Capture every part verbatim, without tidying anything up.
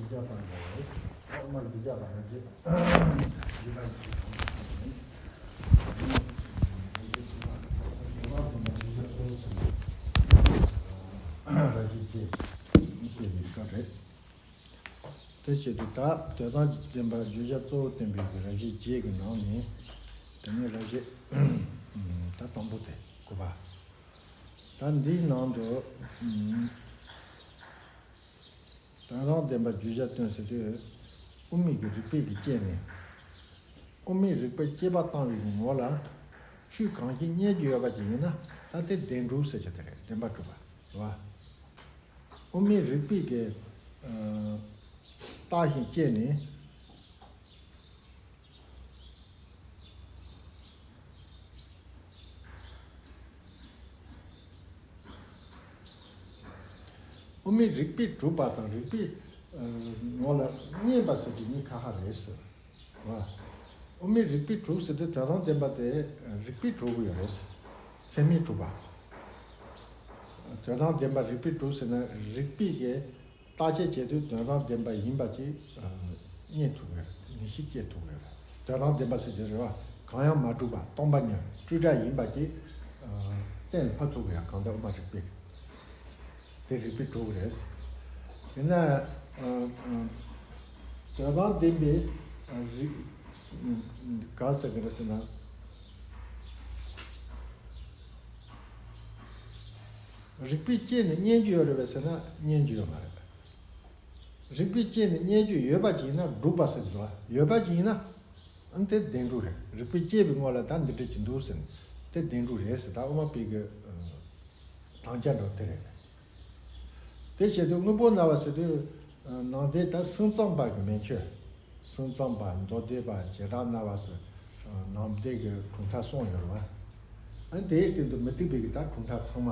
རྒྱུ་ཆ་དང་འདྲ་བ་རེད། ཨོ་མ་རྒྱུ་ཆ་དང་ར་བྱེད། རྒྱུ་ཆ་ཡིན་གྱི་ར་བྱེད་ཀྱི་ར་བྱེད་བྱེད་ཅེས་ནི་སྐབས་རེད། དེ་བྱེད་དུས་ད་དོན་དམ་བདེན་པ་བརྗོད་བྱ་གཙོ་བོ་བསྟན་པའི་གི་ར་བྱེད་བྱེད་ཀྱི་ནང་ནས་དེ་ནས་ར་བྱེད་ད་དང་པོ་དེ་དགུ་པ། ད་འདིའི་ནང་དུ། དོན་དམ་བདེན་པ་བརྗོད་བྱ་སྟོན་ཟེར་དུས། དབུ་མའི་གི་རིགས་པས་ཀྱི་དཔྱད་ནས། དབུ་མའི་རིགས་པས་དཔྱད་པ་བཏང་བའི་གི་ངོ་ལ། ཆོས་གང་ཞིག་རྙེད་རྒྱུ་ཡོད་པ་ཅིག་ཡིན་ན། ད་དེ་བདེན་གྲུབ་ཟེར་གྱི་དེ་རེད། བདེན་པ་གྲུབ་པ་རེད་བ། དབུ་མའི་རིགས་པས་ཀྱི་ཨ་བརྟགས་ཤིང་དཔྱད་ནས། དབུ་མའི་རིགས་པས་གྲུབ་པ་དང་རིགས་པས་ངོ་ལ་རྙེད་པ་ཟེར་གྱི་གཉིས་ཁ་ཁ་རེད་ཟེར་བ། དབུ་མའི་རིགས་པས་གྲུབ་ཟེར་དུས་དོན་དམ་བདེན་པ་དེ་རིགས་པས་གྲུབ་ཀྱི་ཡོད་རེད། ཚད་མས་གྲུབ་པ། དོན་དམ་བདེན་པ་རིགས་པས་གྲུབ་ཟེར་ན་རིགས་པས་ཀྱི་བརྟག་དཔྱད་བྱེད་དུས་དོན་དམ་བདེན་པ་ཡིན་པ་ཅིག་རྙེད་ཐུབ་ཡོད་རེད། ངེས་ཤེས་སྐྱེ་ཐུབ་ཡོད་རེད། དོན་དམ་བདེན་པ་ཟེར་གྱི་རེད་བ། གང་ཡང་མ་གྲུབ་པ་སྟོང་པ་ཉིད་སྤྲོས་བྲལ་ཡིན་པ་ཅིག་གཏན་ལ་ཕབ་ཐུབ་ཀྱི་ཡང་གང་ལྟར་དབུ་མ་རིགས་པས་དེ་རིགས་པས་གྲུབ་ཀྱི་རེད། ཡིན་ན་དོན་དམ་བདེན་པའི་རིགས་ག་ཟེར་གྱི་རེད་ཟེར་ན། རིགས་པས་དཔྱད་ནས་རྙེད་རྒྱུ་ཡོད་རེད་པས་ཟེར་ན་རྙེད་རྒྱུ་ཡོད་མ་རེད། རིགས་པས་དཔྱད་ནས་རྙེད་རྒྱུ་ཡོད་པ་ཅིག་ཡིན་ན་གྲུབ་པ་ཟེར་གྱི་འདུག་བ། ཡོད་པ་ཅིག་ཡིན་ན་ཨ་ནི་དེ་བདེན་གྲུབ་རེད། རིགས་པས་དཔྱད་པའི་ངོ་ལ་ད་འདི་འདྲ་ཅིག་འདུག་ཟེར་ན་དེ་བདེན་གྲུབ་རེད་ཟེར། ད་དབུ་མ་པའི་གི་དམ་བཅའ་འདྲ་བོ་དེ་རེད། དེ་བྱེད་དུས་དངོས་པོ་སྨྲ་བ་ཟེར་དུས་ནང་བསྟན་ད་སེམས་ཙམ་པ་གི་མན་ཆད། སེམས་ཙམ་པ། མདོ་སྡེ་པ། བྱེ་བྲག་སྨྲ་བ་ཟེར་ནང་བསྟན་གྱི་གྲུབ་མཐའ་གསུམ་ཡོད་རེད་བ། ཨ་ནི་དེའི་སྟེང་དུ་མུ་སྟེགས་པའི་གི་ད་གྲུབ་མཐའ་ཚང་མ།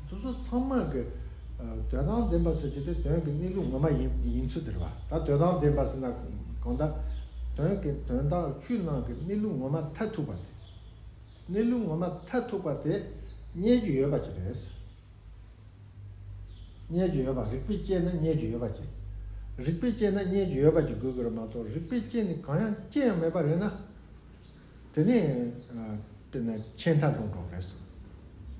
འདི་ཚོ་ཚང་མ་གི་དོན་དམ་བདེན་པ་ཟེར་གྱི་དེ་དོན་གྱི་གནས་ལུགས་ངོ་མ་ཡིན་ཡིན་ཚུལ་དེ་རེད་བ། ད་དོན་དམ་བདེན་པ་ཟེར་ན་གང་ལྟར་དོན་གྱི་དོན་དག་ཆོས་རྣམས་ཀྱི་གནས་ལུགས་ངོ་མ་མཐར་ཐུག་པ་དེ། གནས་ལུགས་ངོ་མ་མཐར་ཐུག་པ་དེ་རྙེད་རྒྱུ་ཡོད་པ་ཅིག་རེད། རྙེད་རྒྱུ་ཡོད་པ། རིགས་པས་དཔྱད་ན་རྙེད་རྒྱུ་ཡོད་པ་ཅིག་རིགས་པས་དཔྱད་ན་རྙེད་རྒྱུ་ཡོད་པ་ཅིག་དགོས་ཀྱི་རེད་མ་གཏོགས་རིགས་པས་དཔྱད་ནས་གང་ཡང་ཅི་ཡང་མེད་པ་རེད་ན། དེ་ནས་དཔེར་ན་ཆད་མཐའ་ལྷུང་འགྲོ་རེད་ཟེར།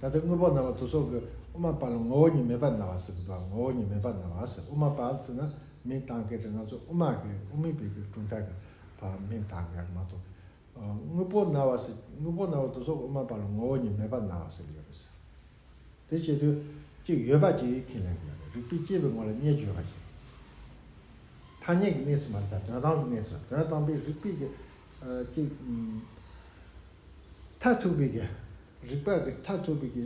ད་ལྟ་དངོས་པོ་སྨྲ་བ་དེ་ཚོ་གིས་དབུ་མ་པ་ལ་ངོ་བོ་ཉིད་མེད་པར་སྨྲ་བ་ཟེར་གྱི་འདུག་ངོ་བོ་ཉིད་མེད་པར་སྨྲ་བ་ཟེར། དབུ་མ་པ་ཟེར་ན་མིང་བཏགས་མཁན་དེ་ང་ཚོ་དབུ་མ་གི་དབུ་མའི་པའི་གི་གྲུབ་མཐའ་གི་ཕར་མིང་བཏགས་མཁན་མ་གཏོགས། དངོས་པོ་སྨྲ་བ་ཟེར། དངོས་པོ་སྨྲ་བ་དེ་ཚོ་གིས་དབུ་མ་པ་ལ་ངོ་བོ་ཉིད་མེད་པར་སྨྲ་བ་ཟེར་གྱི་ཡོད་རེད་ཟེར། དེ་བྱེད་དུས་གཅིག་ཡོད་པ་ཅིག་ཁས་ལེན་དགོས་རེད། རིགས་པས་དཔྱད་པའི་ངོ་ལ་རྙེད་རྒྱུ་ཡོད་པ་ཅིག་ཐ་སྙད་ཀྱི་གནས་ཚུལ་མ་རེད། ད་དོན་དམ་གྱི་གནས་ཚུལ། དོན་དམ་པའི་རིགས་པས་ཀྱི་ཨ་གཅིག་ཨམ་མཐར་ཐུག་པའི་གི་རིགས་པ་གི་མཐར་ཐུག་པའི་གི་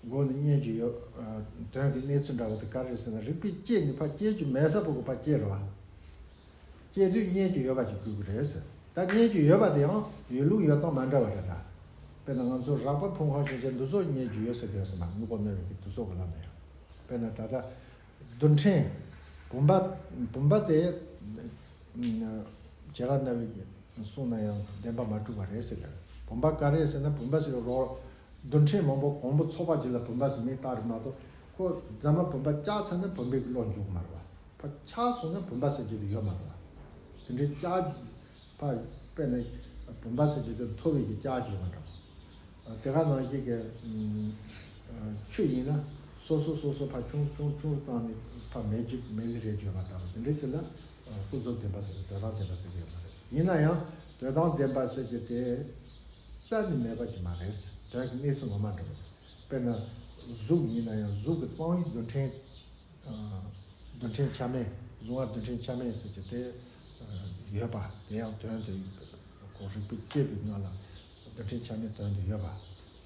སྒོ་ནས་རྙེད་རྒྱུ་ཡོད། ཨ་དོན་གྱི་གནས་ཚུལ་འདྲ་བོ་དེ་ག་རེ་རེད་ཟེར་ན་རིགས་པས་དཔྱད་ནས་ཕར་དཔྱད་རྒྱུ་མེད་ས་པོ་གི་ཕར་དཔྱད་རེད་བ། དཔྱད་དུས་རྙེད་རྒྱུ་ཡོད་པ་ཅིག་དགོས་ཀྱི་རེད་ཟེར། ད་རྙེད་རྒྱུ་ཡོད་པ་དེ་ཡང་ཡོད་ལུགས་ཡོད་སྟངས་མ་འདྲ་བ་རེད་ད། དཔེར་ན་ང་ཚོ་རགས་པ་ཕུང་ཁམས་ཤེས་བྱ་འདི་ཚོ་རྙེད་རྒྱུ་ཡོད་ཟེར་གྱི་ཡོད་ཟེར་ན་དངོས་པོ་སྨྲ་བའི་གི་འདི་ཚོ་གི་ལམ་ནས་ཡང་། དཔེར་ན་ད་ལྟ་རྡུལ་ཕྲན་བུམ་པ་བུམ་པ་དེ་བྱེ་བྲག་སྨྲ་བའི་གི་གསུང་ན་ཡང་བདེན་པ་མ་གྲུབ་པ་རེད་ཟེར་གྱི་ཡོད། བུམ་པ་ག་རེ་རེད་ཟེར་ན་བུམ་པ་ཟེར་གྱི་རོ་རྡུལ་ཕྲན་མང་པོ་གོང་བུ་ཚོགས་པ་ཅིག་ལ་བུམ་པ་ཟེར་མིང་བཏགས་རེད་མ་གཏོགས་ཁོ་རྫ་མ་བུམ་པ་བཅག་ཚར་ན་བུམ་པའི་གི་བློ་འཇུག་གི་མ་རེད་བ། ཕར་ཆགས་སོང་ན་བུམ་པ་ཟེར་རྒྱུ་དེ་ཡོད་མ་རེད་བ། དེ་འདྲའི་ལྕགས་ཕར་དཔེར་ན་བུམ་པ་ཟེར་རྒྱུ་དེ་མཐོ་བའི་གི་ལྕགས་ཅིག་ཡོད་མ་རེད་བ། དེ་ག་ནང་བཞིན་གྱི་ཆུ་ཡིན་ན་སོ་སོ་སོ་སོ་ཕར་ཆུང་ཆུང་ཆུང་བཏང་ནས་ཕར་མེ་ལྕེ་མེ་ལི་རེ་བརྗོད་པ་ལྟ་བུ་དེ་འདྲའི་ཚུལ་ལ་ཀུན་རྫོབ་བདེན་པ་ཟེར་གྱི་དོན་དམ་བདེན་པ་ཟེར་གྱི་ཡོད་མ་རེད། ཡིན་ན་ཡང་དོན་དམ་བདེན་པ་ཟེར་རྒྱུ་དེ་རྩ་ནས་མེད་པ་ཅིག་མ་རེད། དོན་གྱི་གནས་ཚུལ་ངོ་མ་འདྲ་བོ་རེད། དཔེར་ན་གཟུགས་ཡིན་ན་ཡང་གཟུགས་ཀྱི་རྩ་བའི་རྡུལ་ཕྲན། རྡུལ་ཕྲན་ཆ་མེད། གཟུང་བ་རྡུལ་ཕྲན་ཆ་མེད་ཟེར་གྱི་དེ་ཡོད་པ་དེ་ཡང་དོན་དུ་ཁོ་རིགས་པས་དཔྱད་པའི་ངང་ལ་རྡུལ་ཕྲན་ཆ་མེད་དོན་དུ་ཡོད་པ།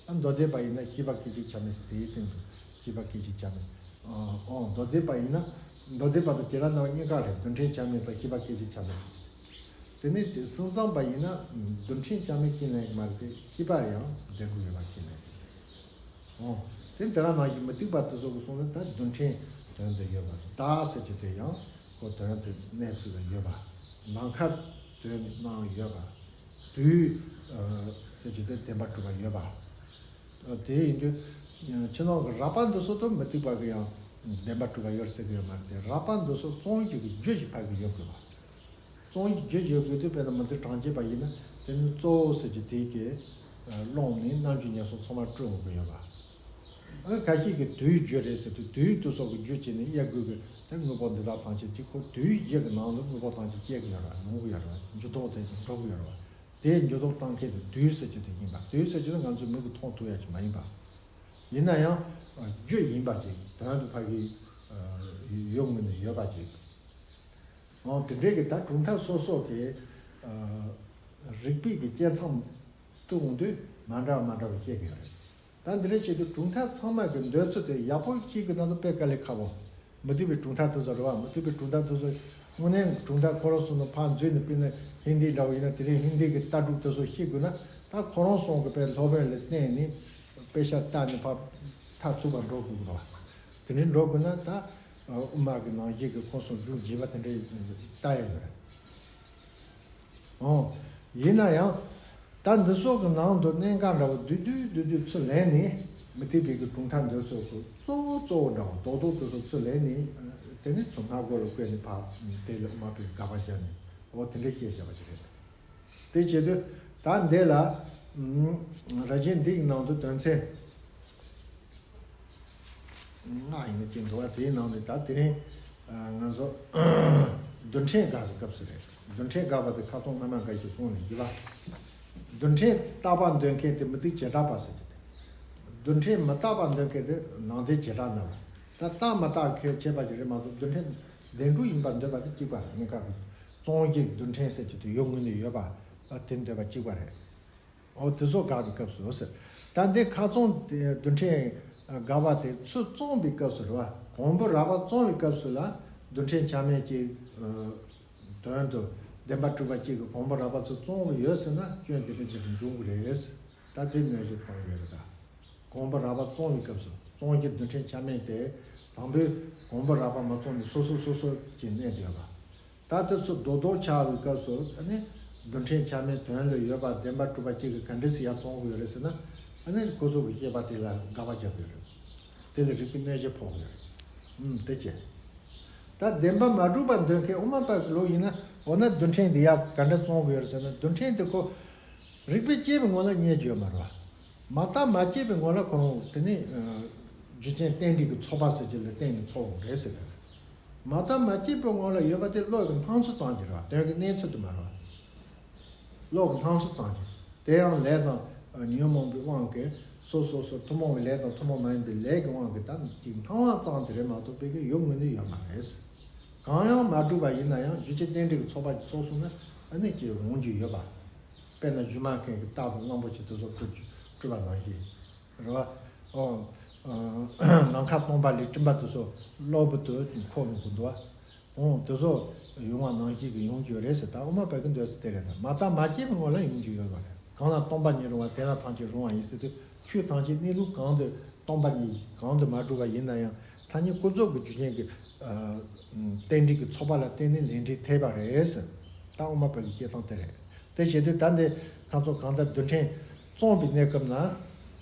ཨ་མདོ་སྡེ་པ་ཡིན་ན་ཤེས་པ་སྐད་ཅིག་ཆ་མེད་ཟེར་དེའི་སྟེང་དུ་ཤེས་པ་སྐད་ཅིག་ཆ་མེད། ཨོ་མདོ་སྡེ་པ་ཡིན་ན་མདོ་སྡེ་པ་དང་བྱེ་བྲག་སྨྲ་བ་གཉིས་ཀ་རེད། རྡུལ་ཕྲན་ཆ་མེད་དང་ཤེས་པ་སྐད་ཅིག་ཆ་མེད་ཟེར། དེ་ནས་དེ་སེམས་ཙམ་པ་ཡིན་ན་རྡུལ་ཕྲན་ཆ་མེད་ཁས་ལེན་གྱི་མ་རེད་དེ་ཤེས་པ་ཡང་བདེན་དགོས་ཡོད་པ་ཁས་ལེན་གྱི་རེད། འོ། དེ་འདི་ག་ནང་བཞིན་མུ་སྟེགས་པ་དེ་ཚོ་གི་གསུང་ན་ད་རྡུལ་ཕྲན་དོན་དུ་ཡོད་པ། བདག་ཟེར་གྱི་དེ་ཡང་ཁོ་དོན་དུ་གནས་ཚུལ་ལ་ཡོད་པ། ནམ་མཁའ་དོན་ནང་ཡོད་པ། དུས་ཟེར་གྱི་དེ་བདེན་པར་གྲུབ་པ་ཡོད་པ། དེ་ཡིན་དུས་ཕྱི་ནང་གི་རགས་པ་འདི་ཚོ་དང་མུ་སྟེགས་པ་གི་ཡང་ བདེན་པ་གྲུབ་པ་ཡོད་ཟེར་གི་ཡོད་མ་རེད་དེ། རགས་པ་འདི་ཚོ་རྩོམ་རྒྱུ་གི་རྒྱུ་ཞིག་ཕ་གི་ཡོད་དགོས་པ། རྩོམ་རྒྱུ་ཡོད་དགོས་དུས་དཔེར་ན་མི་ཚེ་གྲངས་ཅན་པ་ཡིན་ན་དེ་ནི་གཙོ་བོ་ཟེར་རྒྱུ་དེ་གི་ཀློང་ནས་རྣམ་འགྱུར་ཉེར་གསུམ་ཚང་མ་སྤྲོད་འོང་གི་ཡོད་པ། ཨ་ཁ་ཤས་ཀྱིས་དུས་རྒྱུ་རེད་ཟེར་དུས་དུས་དེ་ཚོ་གི་རྒྱུ་བྱས་ནས་དབྱེ་དགོས་གི། དེ་དངོས་པོ་འདི་དག་ཐམས་ཅད་ཅིག་ཁོ་དུས་བཞི་གི་ནང་དུ་དངོས་པོ་ཐམས་ཅད་སྐྱེ་གི་ཡོད་རེད། ཡོང་གི་ཡོད་རེད། འགྱུར་ལྡོག་དེ་ཚོ་འགྲོ་གི་ཡོད་རེད། དེའི་འགྱུར་ལྡོག་གཏན་འཁེལ་དེ་དུས་ཟེར་རྒྱུ་དེ་ཡིན་པ། དུས་ཟེར་རྒྱུ་ནི་ང་ཚོའི་མིག་གིས་མཐོང་ཐུབ་ཡ་ཅིག་མ་ཡིན་པ། ཡིན་ན་ཡང་རྒྱུ་ཡིན་པ་ཅིག་དོན་དུ་ཕ་གི་ཡོད་ངོས་ནས་ཡོད་པ་ཅིག། འོ་དེ་འདྲའི་གི་ད་གྲུབ་མཐའ་སོ་སོ་གི་རིགས་པའི་གི་དཔྱད་མཚམས་དུ་འོང་དུས་མ་འདྲ་བ་མ་འདྲ་བ་བཤད་གི་ཡོད་རེད། ད་འདི་འདྲ་བྱེད་དུས་གྲུབ་མཐའ་ཚང་མ་གི་འདོད་ཚུལ་དེ་ཡག་པོ་ཤེས་དགོས་ན་ད་དཔེ་དཀའ་ལས་ཁག་པོ། མུ་སྟེགས་པའི་གྲུབ་མཐའ་དེ་ཚོ་རེད་བ། མུ་སྟེགས་པའི་གྲུབ་མཐའ་དེ་ཚོ་དངོས་གནས་གྲུབ་མཐའ་ཁོ་རང་ཚོ་ནང་ཕར་འཛུལ་ནས། དཔེར་ན་ཧིན་དི་འདྲ་བོ་ཡིན་ན་དེ་རིང་ཧིན་དི་གི་ལྟ་གྲུབ་དེ་ཚོ་ཤེས་དགོས་ན། ད་ཁོ་རང་ཚོ་གི་དཔེ་སློབ་དཔོན་ལ་བརྟེན་ནས་དཔེ་ཆ་ལྟ་ནས་ཕར་མཐར་ཐུག་པར་འགྲོ་དགོས་ཀྱི་རེད་བ། དེ་འདྲའི་འགྲོ་དགོས་ན་ད་དབུ་མ་གི་ནང་བཞིན་གི་ཁོ་ཚོ་འབྱུང་བྱེད་པ་དེ་འདྲའི་ལྟ་ཡ་ཡོད་རེད། ཨོ། ཡིན་ན་ཡང་། ད་འདི་སོགས་ཀྱི་ནང་དུ་གནད་འགག་འདྲ་བོ་བསྡུས་བསྡུས་བསྡུས་བསྡུས་ཚུར་ལེན་ནས། མུ་སྟེགས་པའི་གི་གྲུབ་མཐའ་འདི་སོགས་ཀྱི་གཙོ་བོ་གཙོ་བོ་འདྲ་བོ་རྡོག་རྡོག་དེ་ཚོ་ཚུར་ལེན་ནས། དེ་ནས་ཚུར་སྔ་རྒོལ་ལ་བཀོད་ནས་ཕར་དེ་ལ་དམག་དཔུང་དགག་པ་རྒྱག་ནས། འོ་དེ་འདྲ་བཤད་བཞག་པ་ཅིག་རེད། དེ་བྱེད་དུས་ད་འདི་ལ་ར་ཅན་འདི་ཡི་ནང་དུ་དོན་ཚན་ལྔ་ཡིན་ན་ཅིག་འདུག་བ། དེའི་ནང་ནས་ད་དེ་རིང་ང་ཚོ་རྡུལ་ཕྲན་དགག་པའི་སྐབས་སུ་རེད། རྡུལ་ཕྲན་དགག་པ་དེ་ཁ་སང་སྔ་མ་འགའ་ཞིག་གསུངས་ནས་ཡིན་པ། རྡུལ་ཕྲན་རྟག་པ་འདོད་མཁན་དེ་མུ་སྟེགས་བྱེ་བྲག་པ་ཟེར་གྱི་དེ། རྡུལ་ཕྲན་མི་རྟག་པ་འདོད་མཁན་དེ་ནང་བསྟན་བྱེ་བྲག་སྨྲ་བ། ད་རྟག་མི་རྟག་ཁས་འཆེ་བ་ཅིག་རེད་མ་གཏོགས། རྡུལ་ཕྲན་བདེན་གྲུབ་ཡིན་པར་འདོད་པ་དེ་གཅིག་པ་རེད། གཉིས་ཀ་གི་རྩོམ་གྱི་རྡུལ་ཕྲན་ཟེར་གྱི་དེ་ཡོད་ངོས་ནས་ཡོད་པ་དེ་འདོད་པ་གཅིག་པ་རེད། འོ་དེ་ཚོ་དགག་པའི་སྐབས་སུ་ཟེར། ད་འདི་ཁ་སང་དེ་རྡུལ་ཕྲན་དགག་པ་དེ་ཚུར་བརྩམས་པའི་སྐབས་སུ་རེད་བ། གོང་བུ་རགས་པ་བརྩམས་པའི་སྐབས་སུ་ལ་རྡུལ་ཕྲན་ཆ་མེད་ཀྱི་དོན་དུ་བདེན་པ་གྲུབ་པ་གཅིག་གི་གོང་བུ་རགས་པ་ཚུར་བརྩམས་ཡོད་ཟེར་ན། སྐྱོན་དེ་འདྲ་ཅིག་འབྱུང་གི་རེད། ད་དེ་གནོད་བྱེད་གཏོང་གི་ཡོད་རེད་ད། གོང་བུ་རགས་པ་བརྩམས་པའི་སྐབས་སུ་བརྩམས་ཀྱི་རྡུལ་ཕྲན་ཆ་མེད་དེ། དང་པོའི་གོང་བུ་རགས་པ་མ་བརྩམས་ནས་སོ་སོ་སོ་སོ་ཅིག་གནས་ཡོད་པ། ད་དེ་ཚོ་རྡོག་རྡོག་ཆགས་པའི་སྐབས་སུ་ཨ་ནི་རྡུལ་ཕྲན་ཆ་མེད་དོན་ལ་ཡོད་པ་བདེན་པ་གྲུབ་པ་གཅིག་གིས་ག་འདྲ་སེ་ཡར་བརྩམས་ཀྱི་ཡོད་རེད་ཟེར་ན། ཨ་ནི་ཁོ་ཚོ་གི་བཤད་པ་དེ་ལ་དགག་པ་རྒྱབ་ཀྱི་ཡོད་རེད། དེ་ལ་རིགས་པའི་གནོད་བྱེད་ཕོག་ཡོད་རེད། ཨུམ། དེ་བྱས། ད་བདེན་པ་མ་གྲུབ་པ་འདོད་མཁན་དབུ་མ་པ་གི་ལུགས་ཡིན་ན། འོ་ན་རྡུལ་ཕྲན་འདི་ཡར་ག་འདྲ་བརྩམས་ཀྱི་ཡོད་རེད་ཟེར་ན། རྡུལ་ཕྲན་དེ་ཁོ་རིགས་པས་དཔྱད་པའི་ངོ་ལ་རྙེད་རྒྱུ་ཡོད་མ་རེད་བ། མ་བརྟགས་མ་དཔྱད་པའི་ངོ་ལ་ཁོ་རང་དེ་ནི་རྒྱུ་རྐྱེན་རྟེན་འབྲེལ་གྱི་ཚོགས་པ་ཟེར་རྒྱུ་ལ་བརྟེན་ནས་ཚོགས་དགོས་རེད་ཟེར་གི། མ་བརྟགས་མ་དཔྱད་པའི་ངོ་ལ་ཡོད་པ་དེ་བློ་གི་སྣང་ཚུལ་ཙམ་གྱིས་རེད་བ། དོན་གྱི་གནས་ཚུལ་དེ་མ་རེད་བ། བློ་གི་སྣང་ཚུལ་ཙམ་གྱིས། དེ་ཡང་ལས་དང་ཉོན་མོངས་པའི་དབང་གིས་སོ་སོ་སོ་ཐུན་མོང་བའི་ལས་དང་ཐུན་མོང་མ་ཡིན་པའི་ལས་ཀྱི་དབང་གིས་ད་ཅིག་སྣང་བ་ཙམ་དེ་རེད་མ་གཏོགས་དཔེ་གི་ཡོད་ངོས་ནས་ཡོད་མ་རེད། གང་ཡང་མ་གྲུབ་པ་ཡིན་ན་ཡང་རྒྱུ་རྐྱེན་རྟེན་འབྲེལ་གྱི་ཚོགས་པ་ཅིག་ཚོགས་སོང་ན་ཨ་ནི་ཅིག་འོང་རྒྱུ་ཡོད་པ། དཔེར་ན་སྒྱུ་མ་མཁན་གྱིས་རྟག་ཏུ་གླང་པོ་ཆེ་དེ་ཚོ་སྤྲུལ་སྤྲུལ་པ་ནང་བཞིན། རེད་བ། ཨོ། ཨ། ནམ་མཁའ་སྟོང་པ་ལས་སྤྲིན་པ་དེ་ཚོ་གློ་བུར་དུ་འཁོར་ཡོང་གི་འདུག་བ། ཨོ། དེ་ཚོ་ཡོང་བ་ནང་བཞིན་གྱི་ཡོང་རྒྱུ་རེད་ཟེར། ད་དབུ་མ་པ་གི་འདོད་ཚུལ་དེ་རེད། ད་མ་བརྟགས་མ་དཔྱད་པའི་ངོ་ལ་ཡོང་རྒྱུ་ཡོད་པ་རེད། གང་ལ་སྟོང་པ་ཉིད་རུང་བ་དེ་ལ་ཐམས་ཅད་རུང་བ་ཡིན་ཟེར་དུས། ཆོས་ཐམས་ཅད་གནས་ལུགས་གང་དུ་སྟོང་པ་ཉིད་གང་དུ་མ་གྲུབ་པ་ཡིན་ན་ཡང་ཐ་སྙད་ཀུན་རྫོབ་ཀྱི་རྒྱུ་རྐྱེན་གྱི་ཨ་རྟེན་འབྲེལ་གྱི་ཚོགས་པ་ལ་བརྟེན་ནས་ལས་འབྲས་འཐད་པ་རེད་ཟེར། ད་དབུ་མ་པ་གི་བཤད་སྟངས་དེ་རེད། དེ་བྱེད་དུས་ད་འདི་ཁ་སང་གང་ལྟར་རྡུལ་ཕྲན་བརྩམས་པའི་གནས་སྐབས་ན།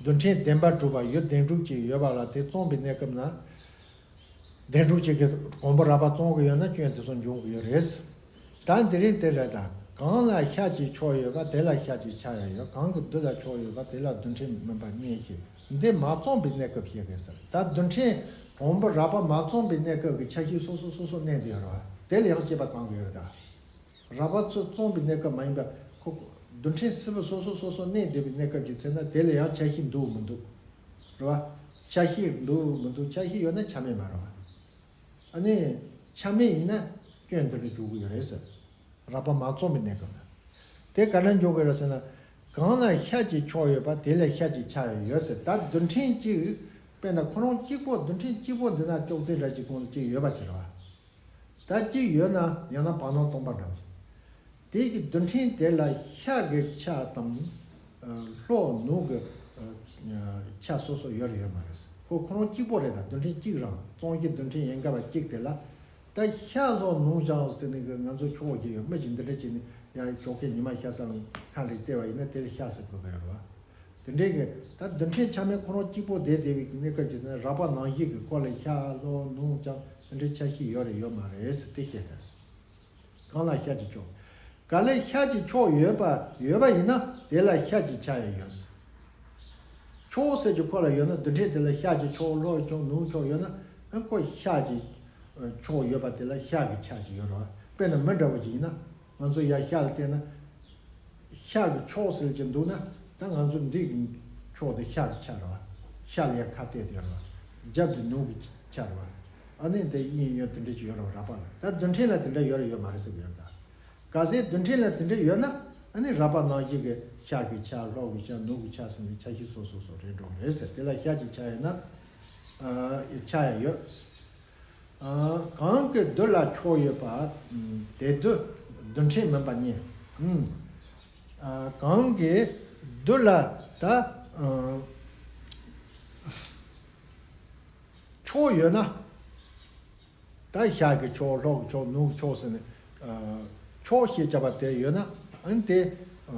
རྡུལ་ཕྲན་བདེན་པར་གྲུབ་པ་ཡུལ་བདེན་གྲུབ་ཅིག་ཡོད་པ་ལ། དེ་བརྩམས་པའི་གནས་སྐབས་ན། བདེན་གྲུབ་ཅིག་གིས་གོང་བུ་རགས་པ་བརྩམས་ཀྱི་ཡོད་ན་སྐྱོན་དེ་ཚོ་འབྱུང་གི་ཡོད་རེད། ད་འདི་རིང་དེ་ལས་ད། གང་ལ་ཤ་གཅིག་ཆགས་ཡོད་པ་དེ་ལ་ཤ་གཅིག་ཆགས་ཡ་ཡོད། གང་གི་རྡུལ་ལ་ཆགས་ཡོད་པ་དེ་ལ་རྡུལ་ཕྲན་མིན་པ་གཉིས་ཤིག་འདི་མ་བརྩམས་པའི་གནས་སྐབས་ཤིག་རེད་ཟེར། ད་རྡུལ་ཕྲན་གོང་བུ་རགས་པ་མ་བརྩམས་པའི་གནས་སྐབས་ཀྱི་ཆ་ཤས་སོ་སོ་སོ་སོ་གནས་བསྡད་ཡོད་རེད་བ། དེ་ལ་ཡང་དཔྱད་པ་གཏང་གི་ཡོད་རེད་ད། རགས་པ་ཚུར་བརྩམས་པའི་གནས་སྐབས་མ་ཡིན་པ། ཁོ་རྡུལ་ཕྲན་སིལ་བུ་སོ་སོ་སོ་སོ་གནས་བསྡད་པའི་གནས་སྐབས་ཀྱི་ཚེ་ན་དེ་ལ་ཡང་ཆ་ཤས་འདུག་མི་འདུག་རེད་བ། ཆ་ཤས་འདུག་མི་འདུག་ཆ་ཤས་ཡོད་ན་ཆ་མེད་མ་རེད་བ། ཨ་ནི། ཆ་མེད་ཡིན་ན་སྐྱོན་འདི་འདྲ་འཇུག་གི་ཡོད་རེད་ཟེར། རགས་པ་མ་བརྩམས་པའི་གནས་སྐབས་ན། དེ་ག་འདྲ་འཇུག་གི་རེད་ཟེར་ན། གང་ལ་ཤ་གཅིག་ཆགས་ཡོད་པ་དེ་ལ་ཤ་གཅིག་ཆགས་ཡོད་ཟེར། ད་རྡུལ་ཕྲན་གཅིག་དཔེར་ན་ཁོ་རང་གཅིག་པོ། རྡུལ་ཕྲན་གཅིག་པོ་འདི་ན་ཅོག་ཙེ་འདྲ་གཅིག་གོང་དུ་གཅིག་ཡོད་པ་ཅིག་རེད་བ། ད་གཅིག་ཡོད་ན་ཡང་ན་བར་སྣང་སྟོང་པ་འདྲ་བ་ཞིག་དེ་གི་རྡུལ་ཕྲན་དེ་ལ་ཤ་གི་ཆ་དང་། ཨ། ལྷོ་ནུབ་ཀྱི་ཨ་ཆ་སོ་སོ་ཡོད་རེད་ཡོད་མ་རེད། ཁོ་ཁོ་རང་གཅིག་པོ་རེད། ད་རྡུལ་ཕྲན་གཅིག་རང་། བརྩམས་ཀྱི་རྡུལ་ཕྲན་ཡིན་དགའ་བ་གཅིག་དེ་ལ། ད་ཤ་ལྷོ་ནུབ་བྱང་ཟེར་ནས་གི་ང་ཚོ་ཆོག་གི་ཡོད། མི་གཅིག་འདི་འདྲ་བྱས་ནས་ཡང་ཞོགས་ཀས་ཉི་མ་ཤ་ཟ་ལ་ཁ་ལག་སྟེར་བ་ཡིན་ན་དེ་ལ་ཤ་ཟེར་དགོས་ཀྱི་ཡོད་རེད་བ། དེ་འདྲའི་གི་ད་རྡུལ་ཕྲན་ཆ་མེད་ཁོ་རང་གཅིག་པོ་བསྡད་བསྡད་པའི་གནས་སྐབས་ཅིག་ན་རགས་པ་ནང་བཞིན་གི་ཁོ་ལ་ཤར་ལྷོ་ནུབ་བྱང་དེ་འདྲའི་ཆ་ཤས་ཡོད་རེད་ཡོད་མ་རེད་ཟེར་དེ་བཤད་དང་། གང་ལ་ཤར་གྱི་ཕྱོགས། ག་ལ་ཤར་གྱི་ཕྱོགས་ཡོད་པ་ཡོད་པ་ཡིན་ན་དེ་ལ་ཤར་གྱི་ཆ་ཡང་ཡོད། ཕྱོགས་ཟེར་གྱི་ཁོ་ལ་ཡོད་ན་རྡུལ་ཕྲན་དེ་ལ་ཤར་གྱི་ཕྱོགས་ལྷོ་ཕྱོགས་ནུབ་ཕྱོགས་ཡོད་ན་ཁོ་ཤར་གྱི་ཕྱོགས་ཡོད་པ་དེ་ལ་ཤར་གྱི་ཆ་ཅིག་ཡོད་རེད་བ། དཔེར་ན་མི་འདྲ་བོ་ཅིག་ཡིན་ན། ང་ཚོ་ཡར་ཤར་ལ་བལྟས་ན། ཤར་གྱི་ཕྱོགས་ཟེར་གྱི་འདུག་ན། ད་ང་ཚོ་འདི་གི་ཕྱོགས་དེ་ཤར་གྱི་ཆ་རེད་བ། ཤར་ལ་ཡར་ཁ་གཏད་དེ་རེད་བ། རྒྱབ་དེ་ནུབ་གི་ཆ་རེད་བ། ཨ་ནི་དེ་གཡས་གཡོན་དེ་འདྲ་ཅིག་ཡོད་རེད་བ་རགས་པ་ལ། ད་རྡུལ་ཕྲན་ལ་དེ་འདྲ་ཡོད་རེད་ཡོད་མ་རེད་ཟེར་གི་ཡོད་ད། གལ་སྲིད་རྡུལ་ཕྲན་ལ་དེ་འདྲ་ཡོད་ན། ཨ་ནི་རགས་པ་ནང་བཞིན་གྱི་ཤར་གྱི་ཆ་ལྷོ་གི་ཆ་ནུབ་གི་ཆ་ཟེར་ནས་ཆ་ཤས་སོ་སོ་སོ་རེད་འགྲོ་གི་རེད་ཟེར། དེ་ལ་ཤར་གྱི་ཆ་ཡོད་ན། ཨ་ཆ་ཡང་ཡོད། ཨ་གང་གི་རྡུལ་ལ་ཕྱོགས་ཡོད་པ། ཨམ་དེ་རྡུལ་རྡུལ་ཕྲན་མིན་པ་ཉིད། ཨམ་ཨ་གང་གི་རྡུལ་ལ་ད་ཨ་ཕྱོགས་ཡོད་ན། ད་ཤར་གྱི་ཕྱོགས་ལྷོ་གི་ཕྱོགས་ནུབ་ཀྱི་ཕྱོགས་ཟེར་ནས། ཨ་ཕྱོགས་ཞེས་བྱ་བ་དེ་ཡོད་ན། ཨ་ནི་དེ་ཨ་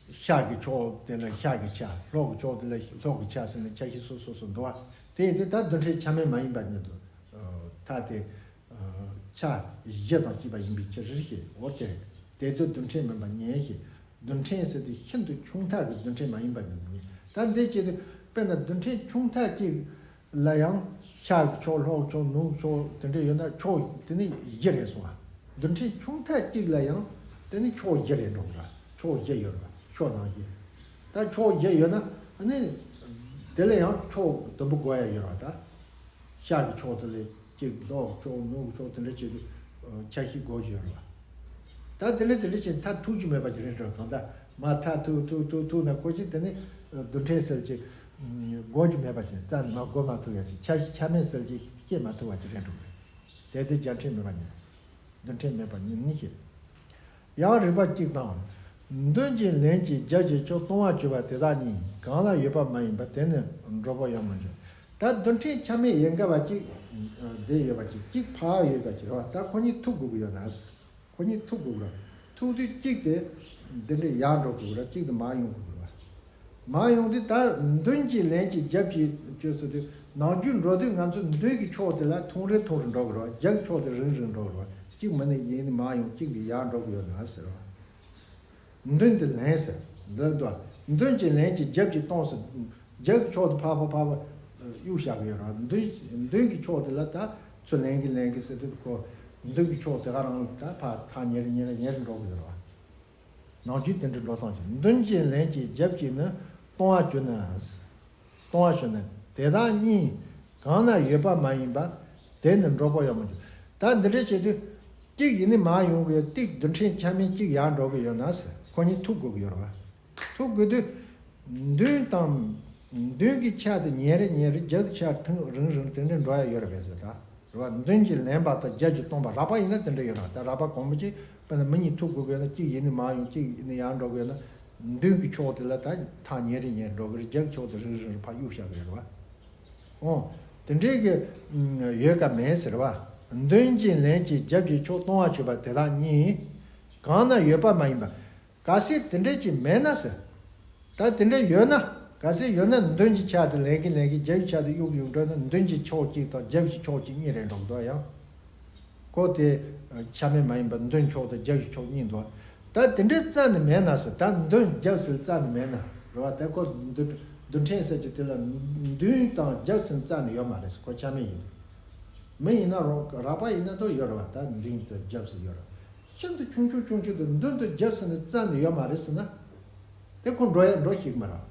ཤར་གྱི་ཕྱོགས་དེ་ལ་ཤར་གྱི་ཆ། ལྷོ་གི་ཕྱོགས་དེ་ལ་ལྷོ་གི་ཆ་ཟེར་ནས་ཆ་ཤས་སོ་སོ་སོ་འདུག་བ། དེ་ཡིན་དུས་ད་རྡུལ་ཕྲན་ཆ་མེད་མ་ཡིན་པ་ཉིད་དུ། ཨ་མཐའ་དེ་ཨ་ཆ་བཞི་དང་བཅས་པ་ཡིན་པའི་ཕྱིར་ཞེས། འོ་དེ་རེད། དེ་དུས་རྡུལ་ཕྲན་མིན་པ་ཉིད་ཞེས། རྡུལ་ཕྲན་ཟེར་དུས་ཤིན་ཏུ་ཆུང་མཐའ་གི་རྡུལ་ཕྲན་མ་ཡིན་པ་ཉིད་དུ་ངེས། ད་འདི་བྱེད་དུས་དཔེར་ན་རྡུལ་ཕྲན་ཆུང་མཐའ་གཅིག་ལ་ཡང་ཤར་གྱི་ཕྱོགས་ལྷོ་ཕྱོགས་ནུབ་ཕྱོགས་དེ་འདྲ་ཡོད་ན་ཕྱོགས་དེ་ནི་བཞི་རེད་སོང་ང་། རྡུལ་ཕྲན་ཆུང་མཐའ་གཅིག་ལ་ཡང་དེ་ནི་ཕྱོགས་བཞི་རེད་འགྲོ་གི་ར། ཕྱོགས་བཞི་ཡོད་ར། ཕྱོགས་ནང་བཞིན། ད་ཕྱོགས་བཞི་ཡོད་ན་ཨ་ནི་དེ་ལ་ཡང་ཕྱོགས་དུམ་བུ་བགོ་ཡ་ཡོད་ར་ད། ཤར་གྱི་ཕྱོགས་དེ་ལ་གཅིག་ལྷོ་ཕྱོགས་ནུབ་ཕྱོགས་དེ་འདྲ་བྱེད་དུས་ཆ་ཤས་བགོ་གི་ཡོད་ར། ད་དེ་འདྲ་དེ་འདྲ་བྱས་མཐར་ཐུག་རྒྱུ་མེད་པ་ཅིག་རེད་འགྲོ། གང་ལྟར་མར་མཐར་ཐུག་ཐུག་ཐུག་ཐུག་ན་ཁོ་ཅིག་དེ་ནི་རྡུལ་ཕྲན་ཟེར་གྱི་བགོ་རྒྱུ་མེད་པ་ཅིག་རྩ་ནས་མར་བགོ་མ་ཐུབ་ཡ་ཅིག་ཆ་ཤས་ཆ་མེད་ཟེར་གྱི་སྐྱེ་མ་ཐུབ་པ་ཅིག་རེད་འགྲོ་གི་རེད། དེ་དེ་རྒྱལ་ཕྲན་མེད་པ་ཉིད། རྡུལ་ཕྲན་མེད་པ་ཉིད་ནི་ཞེས། ཡང་རིགས་པ་གཅིག་དང་། མདུན་གྱི་ལན་གྱི་རྒྱབ་ཀྱི་ཕྱོགས་སྟོང་པར་གྱུར་པ་དེ་དག་གཉིས་གང་ལ་ཡོད་པ་མ་ཡིན་པ་དེ་ནི་འགྲོ་པོ་ཡང་མི་འགྱུར། ད་རྡུལ་ཕྲན་ཆ་མེད་ཡིན་དགའ་བ་གཅིག་འདི་ཡོད་པ་གཅིག་གཅིག་ཕར་ཡོད་པ་གཅིག་རེད་བ། ད་ཁོ་གཉིས་ཐུག་དགོས་ཀྱི་ཡོད་ན། ཁོ་གཉིས་ཐུག་དགོས་ཀྱི་རེད། ཐུག་དུས་གཅིག་དེ་འདི་འདྲའི་ཡར་འགྲོ་དགོས་ཀྱི་རེད། གཅིག་དེ་མར་ཡོང་དགོས་ཀྱི་རེད་བ། མར་ཡོང་དུས་ད་མདུན་གྱི་ལན་གྱི་རྒྱབ་ཀྱི་ཅོས་ཟེར་དུས་ནམ་རྒྱུན་འགྲོ་དུས་ང་ཚོ་མདུན་གྱི་ཕྱོགས་དེ་ལ་ཐུང་རུ་ཐུང་རུ་འགྲོ་གི་རེད་བ། རྒྱབ་ཀྱི་ཕྱོགས་དེ་རིང་རིང་འགྲོ་གི་རེད་བ། གཅིག་མ་ནས་ཡིན་ནི་མར་ཡོང་གཅིག་ལ་ཡར་འགྲོ་གི་ཡོད་ན་ཟེར་བ། མདུན་དེ་ལན་ཟེར་འདི་འདུག་མདུན་གྱི་ལན་གྱི་རྒྱབ་ཀྱི་སྟོང་ཟེར། རྒྱབ་ཀྱི་ཕྱོགས་དེ་ཕར་ཕར་ཕར་ཕར་གཡུག་བཞག་གི་ཡོད་རེད་བ། མདུན་མདུན་གྱི་ཕྱོགས་དེ་ལ་ད་ཚུར་ལན་གྱི་ལན་གྱི་ཟེར་དུས་ཁོ་མདུན་གྱི་ཕྱོགས་དེ་ག་རང་ད་ཕར་ཐག་ཉེ་རུ་ཉེ་རུ་ཉེ་རུ་འགྲོ་གི་ཡོད་རེད་བ། ནམ་རྒྱུན་དེ་འདྲ་འགྲོ་སྟངས་ཀྱི་མདུན་གྱི་ལན་གྱི་རྒྱབ་ཀྱི་ནི་སྟོང་པར་གྱུར་ན། སྟོང་པར་གྱུར་ན་དེ་དག་གཉིས་གང་ན་ཡོད་པ་མ་ཡིན་པ་དེ་ནི་འགྲོ་པོ་ཡང་མི་འགྱུར། ད་འདི་འདྲ་བྱེད་དུས་གཅིག་ཡིན་ནི་མར་ཡོང་གི་གཅིག་རྡུལ་ཕྲན་ཆ་མེད་གཅིག་ཡར་འགྲོ་གི་ཡོད་ན་ཟེར། ཁོ་གཉིས་ཐུག་དགོས་ཀྱི་ཡོད་རེད་བ། ཐུག་དགོས་དུས་མདུན་དང་མདུན་གྱི་ཆ་དེ་ཉེ་རུ་ཉེ་རུ་རྒྱབ་ཀྱི་ཆ་ཐུང་རིང་རིང་དེ་འདྲ་འགྲོ་ཡ་ཡོད་རེད་པས་ཟེར་ད། རེད་བ། མདུན་གྱི་ལན་པ་དང་རྒྱབ་ཀྱི་སྟོང་པ་རགས་པ་ཡིན་ན་དེ་འདྲ་ཡོད་རེད། ད་རགས་པ་གོང་མོ་ཅིག་དཔེར་ན་མི་གཉིས་ཐུག་དགོས་ཀྱི་ཡོད་ན་གཅིག་ཡིན་ནི་མར་ཡོང་གཅིག་ཡིན་ནི་ཡར་འགྲོ་གི་ཡོད་ན་མདུན་གྱི་ཕྱོགས་དེ་ལ་ད་ཐག་ཉེ་རུ་ཉེ་རུ་འགྲོ་གི་རེད། རྒྱབ་ཀྱི་ཕྱོགས་དེ་རིང་རིང་རུ་ཕར་གཡུག་བཞག་གི་ཡོད་རེད་བ། ཨོ། དེ་འདྲའི་གི་ཡོད་ག་མེད་ཟེར་བ། མདུན་གྱི་ལན་གྱི་རྒྱབ་ཀྱི་ཕྱོགས་སྟོང་པར་གྱུར་པ་དེ་དག་གཉིས་གང་ན་ཡོད་པ་མ་ཡིན་པ། གལ་སྲིད་དེ་འདྲ་ཅིག་མེད་ན་ཟེར། ད་དེ་འདྲ་ཡོད་ན། གལ་སྲིད་ཡོད་ན་མདུན་གྱི་ཆ་དེ་ལན་གྱིས་ལན་གྱིས་རྒྱབ་ཀྱི་ཆ་དེ་གཡུག་གཡུག་འགྲོ་ན་མདུན་གྱི་ཕྱོགས་གཅིག་དང་རྒྱབ་ཀྱི་ཕྱོགས་གཅིག་གཉིས་རེད་འགྲོ་གི་འདུག་ཡང་། ཁོ་དེ་ཆ་མེད་མ་ཡིན་པར་མདུན་ཕྱོགས་དང་རྒྱབ་ཀྱི་ཕྱོགས་གཉིས་འདུག་ད་དེ་འདྲ་རྩ་ནས་མེད་ན་ཟེར། ད་མདུན་རྒྱབ་ཟེར་རྩ་ནས་མེད་ན་རེད་བ། ད་ཁོ་རྡུལ་རྡུལ་ཕྲན་ཟེར་གྱི་དེ་ལ་མདུན་དང་རྒྱབ་ཟེར་རྩ་ནས་ཡོད་མ་རེད་ཟེར། ཁོ་ཆ་མེད་ཡིན། མི་ཡིན་ན་རོ་རགས་པ་ཡིན་ན་དོ་ཡོད་རེད་བ། ད་མདུན་དང་རྒྱབ་ཟེར་ཡོད་རེད། ཤིན་ཏུ་ཆུང་ཆུང་ཆུང་ཆུང་དུ་མདུན་དུ་རྒྱབ་ཟེར་ནས་རྩ་ནས་ཡོད་མ་རེད་ཟེར་ན། དེ་ཁོ་འགྲོ་ཡ་འགྲོ་ཤེས་ཀྱི་མ་རེད།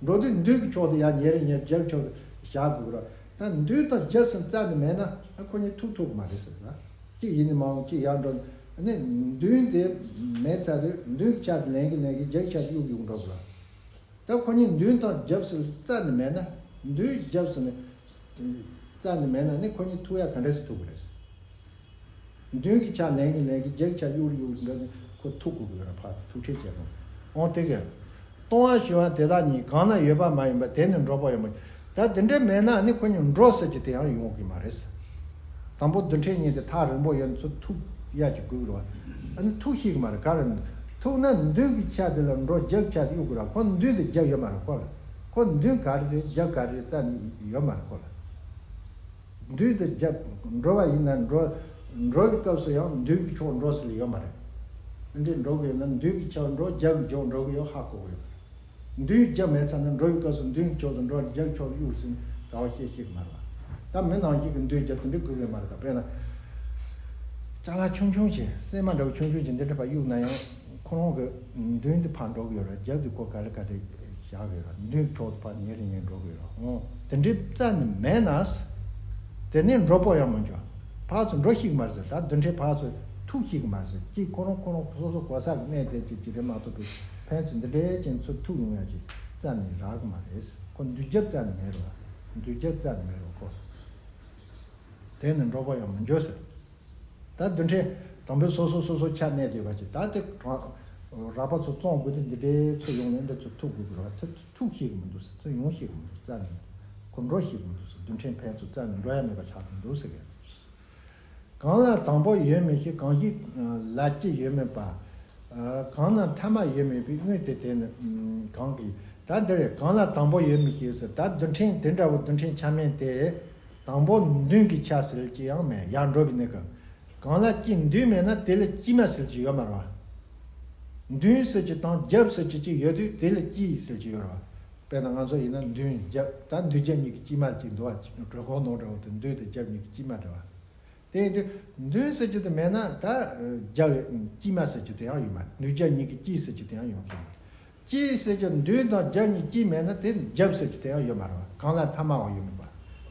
འགྲོ་དུས་མདུན་གྱི་ཕྱོགས་དེ་ཡར་ཉེ་རེ་ཉེ་རེ་རྒྱབ་ཕྱོགས་དེ་བཞག་དགོས་ཀྱི་རེད། ད་མདུན་དང་རྒྱབ་ཟེར་རྩ་ནས་མེད་ན་ཨ་ཁོ་གཉིས་ཐུག་ཐུབ་ཀྱི་མ་རེད་ཟེར་ན། གཅིག་ཡིན་ནི་མ་འོང་གཅིག་ཡར་འགྲོ་ནི་མདུན་དེ་མེད་ཚར་དུས་མདུན་གྱི་ཆ་དེ་ལན་གྱིས་ལན་གྱིས་རྒྱབ་ཆ་དེ་གཡུག་གཡུག་འགྲོ་དགོས་རེད། ད་ཁོ་གཉིས་མདུན་དང་རྒྱབ་ཟེར་རྩ་ནས་མེད་ན། མདུན་རྒྱབ་ཟེར་ནས་རྩ་ནས་མེད་ན་ནི་ཁོ་གཉིས་ཐུག་ཡ་ག་འདྲས་སེ་ཐུག་གི་རེད། མདུན་གྱི་ཆ་ལན་གྱིས་ལན་གྱིས་རྒྱབ་ཆ་གཡུག་གཡུག་འདྲ་ནི་ཁོ་ཐུག་དགོས་ཀྱི་རེད། ཕར་ཐུག་འཕྲད་བྱས་སོང་། འོང་དེ་གས། སྟོང་པ་ཞེས་པ་དེ་དག་གཉིས་གང་ན་ཡོད་པ་མ་ཡིན་པ་དེ་ནི་འགྲོ་པོ་ཡང་མ་ཡིན། ད་དེ་འདྲས་མེད་ན་ནི་ཁོ་གཉིས་འགྲོ་ཟེར་གྱི་དེ་ཡང་ཡོང་གི་མ་རེད། དང་པོ་རྡུལ་ཕྲན་གཉིས་དེ་ཐག་རིང་པོ་ཡོད་ན་ཚུར་ཐུག་ཡ་གྱི་དགོས་ཀྱི་རེད་བ། ཨ་ནི་ཐུག་ཤེས་ཀྱི་མ་རེད། ག་རེ་ ཐུག་ན་མདུན་གྱི་ཆ་དེ་ལ་འགྲོ་རྒྱབ་ཆ་དེ་གཡུག་དགོས་ར། ཁོ་མདུན་དེ་རྒྱབ་ཡོད་མ་རེད་ཁོ་ལ། ཁོ་མདུན་ག་རེ་རེད་རྒྱབ་ག་རེ་རེད་རྩ་ནས་ཡོད་མ་རེད་ཁོ་ལ། མདུན་དེ་རྒྱབ་འགྲོ་བ་ཡིན་ན་འགྲོ། འགྲོ་བའི་སྐབས་སུ་ཡང་མདུན་གྱི་ཕྱོགས་འགྲོ་ཟེར་ཡོད་མ་རེད། འདི་འདྲས་འགྲོ་གི་ཡོད་ན་མདུན་གྱི་ཕྱོགས་འགྲོ། རྒྱབ་ཀྱི་ཕྱོགས་འགྲོ་གི་ཡོད་ཧ་གོ་གི་ཡོད་མ་རེད། མདུན་རྒྱབ་མེད་ཙང་ན་འགྲོ་བའི་སྐབས་སུ་མདུན་གྱི་ཕྱོགས་དང་འགྲོ་རྒྱབ་ཕྱོགས་གཡུག་ཟིན་ག་བ་བཤད་ཤེས་ཀྱི་མ་རེད་པ། ད་མི་ནང་བཞིན་གྱི་མདུན་རྒྱབ་དེ་འདྲ་དགོས་ཀྱི་མ་རེད། ད་དཔེར་ན། ཅ་ལག་ཆུང་ཆུང་ཞིག་སྲན་མ་འདྲ་བོ་ཆུང་ཆུང་ཞིག་འདི་འདྲ་ཕར་གཡུག་ན་ཡང་ཁོ་རང་གི་མདུན་དེ་ཕར་འགྲོ་གི་ཡོད་རེད། རྒྱབ་དེ་ཁོ་ག་རེ་ག་རེ་བཞག་གི་ཡོད་རེད། མདུན་ཕྱོགས་དེ་ཕར་ཉེ་རུ་ཉེ་རུ་འགྲོ་གི་ཡོད་རེད། འོ་དེ་འདྲའི་རྩ་ནས་མེད་ན། དེ་ནས་འགྲོ་པོ་ཡང་མི་འགྱོ། ཕར་ཚུར་འགྲོ་ཤེས་ཀྱི་མ་རེད་ཟེར། ད་རྡུལ་ཕྲན་ཕར་ཚུར་ཐུག་ཤེས་ཀྱི་མ་རེད་ཟེར། གཅིག་ཁོ་རང་ཁོ་རང་སོ་སོ་གོ་ས་གི་གནས་དེ་གཅིག་གཅིག་རེད་མ་གཏོགས་པའི་ཕན་ཚུན་འདི་འདྲའི་ཅན་ཚུར་ཐུག་ཡོང་ཡ་ཅིག་རྩ་ནས་རག་གི་མ་རེད། ཁོ་མདུན་རྒྱབ་རྩ་ནས་མེད་རེད་པ། མདུན་རྒྱབ་རྩ་ནས་མེད་རེད་པ་ཁོ། དེ་ནི་འགྲོ་པོ་ཡང་མི་འགྱོ་ཟེར། ད་རྡུལ་ཕྲན་དང་པོའི་སོ་སོ་སོ་སོ་ཆ་གནས་བསྡད་པ་ཅིག་ད་དེ་གྲོང་རགས་པ་ཚོ་བཙོང་དགོས་དུས་འདི་འདྲའི་ཚུར་ཡོང་ནས་འདི་ཚོ་ཐུག་དགོས་ཀྱི་རེད་པ། ཚུར་ཐུག་ཤེས་ཀྱི་མི་འདུག་ཟེར། ཚུར་ཡོང་ཤེས་ཀྱི་མི་འདུག་རྩ་ནས། ཁོ་འགྲོ་ཤེས་ཀྱི་མི་འདུག་ཟེར། རྡུལ་ཕྲན་ཕན་ཚུན་རྩ་ནས་འགྲོ་ཡ་མེད་པ་ཆགས་ཀྱི་འདུག་ཟེར་གི། གང་ལ་དང་པོ་ཡོད་མི་ཤེས། གང་ཞིག་ལ་སྤྱི་ཡོད་མིན་པ། གང་ན་ཐ་མ་ཡོད་མིན་པའི་དངོས་དེ་དེ་ནི་གང་གིས། ད་འདི་རེད། གང་ལ་དང་པོ་ཡོད་མི་ཤེས་ཟེར། ད་རྡུལ་ཕྲན་དེ་འདྲ་བོ་རྡུལ་ཕྲན་ཆ་མིན་ཏེ། དང་པོ་མདུན་གྱི་ཆ་ཟེར་གྱི་ཡང་མེད། ཡར་འགྲོ་བའི་གནས་སྐབས། གང་ལ་དཀྱིལ་མདུན་མེད་ན་དེ་ལ་དཀྱིལ་མ་ཟེར་གྱི་ཡོད་མ་རེད་པ། མདུན་ཟེར་གྱི་དང་རྒྱབ་ཟེར་གྱི་གཅིག་ཡོད་དུས་དེ་ལ་དཀྱིལ་ཟེར་གྱི་ཡོད་རེད་པ། དཔེར་ན་ང་ཚོ་ཡིན་ན་མདུན་རྒྱབ། ད་མདུན་རྒྱབ་གཉིས་ཀྱི་དཀྱིལ་མ་གཅིག་འདུག་པ། གྲོད་ཁོག་ནང་འདྲ་བོ་དེ་མདུན་དང་རྒྱབ་གཉིས་ཀྱི་དཀྱིལ་མ་འདྲ་བ། དེ་ཡིན་དུས་མདུན་ཟེར་རྒྱུ་དེ་མེད་ན་ད་རྒྱབ་དཀྱིལ་མ་ཟེར་རྒྱུ་དེ་ཡང་ཡོད་མ་རེད། མདུན་རྒྱབ་གཉིས་ཀྱི་དཀྱིལ་ཟེར་རྒྱུ་དེ་ཡང་ཡོང་གི་མ་རེད། དཀྱིལ་ཟེར་རྒྱུ་མདུན་དང་རྒྱབ་གཉིས་དཀྱིལ་མེད་ན་དེ་རྒྱབ་ཟེར་རྒྱུ་དེ་ཡང་ཡོད་མ་རེད་པ། གང་ལ་ཐ་མའང་ཡོད་མིན་པ།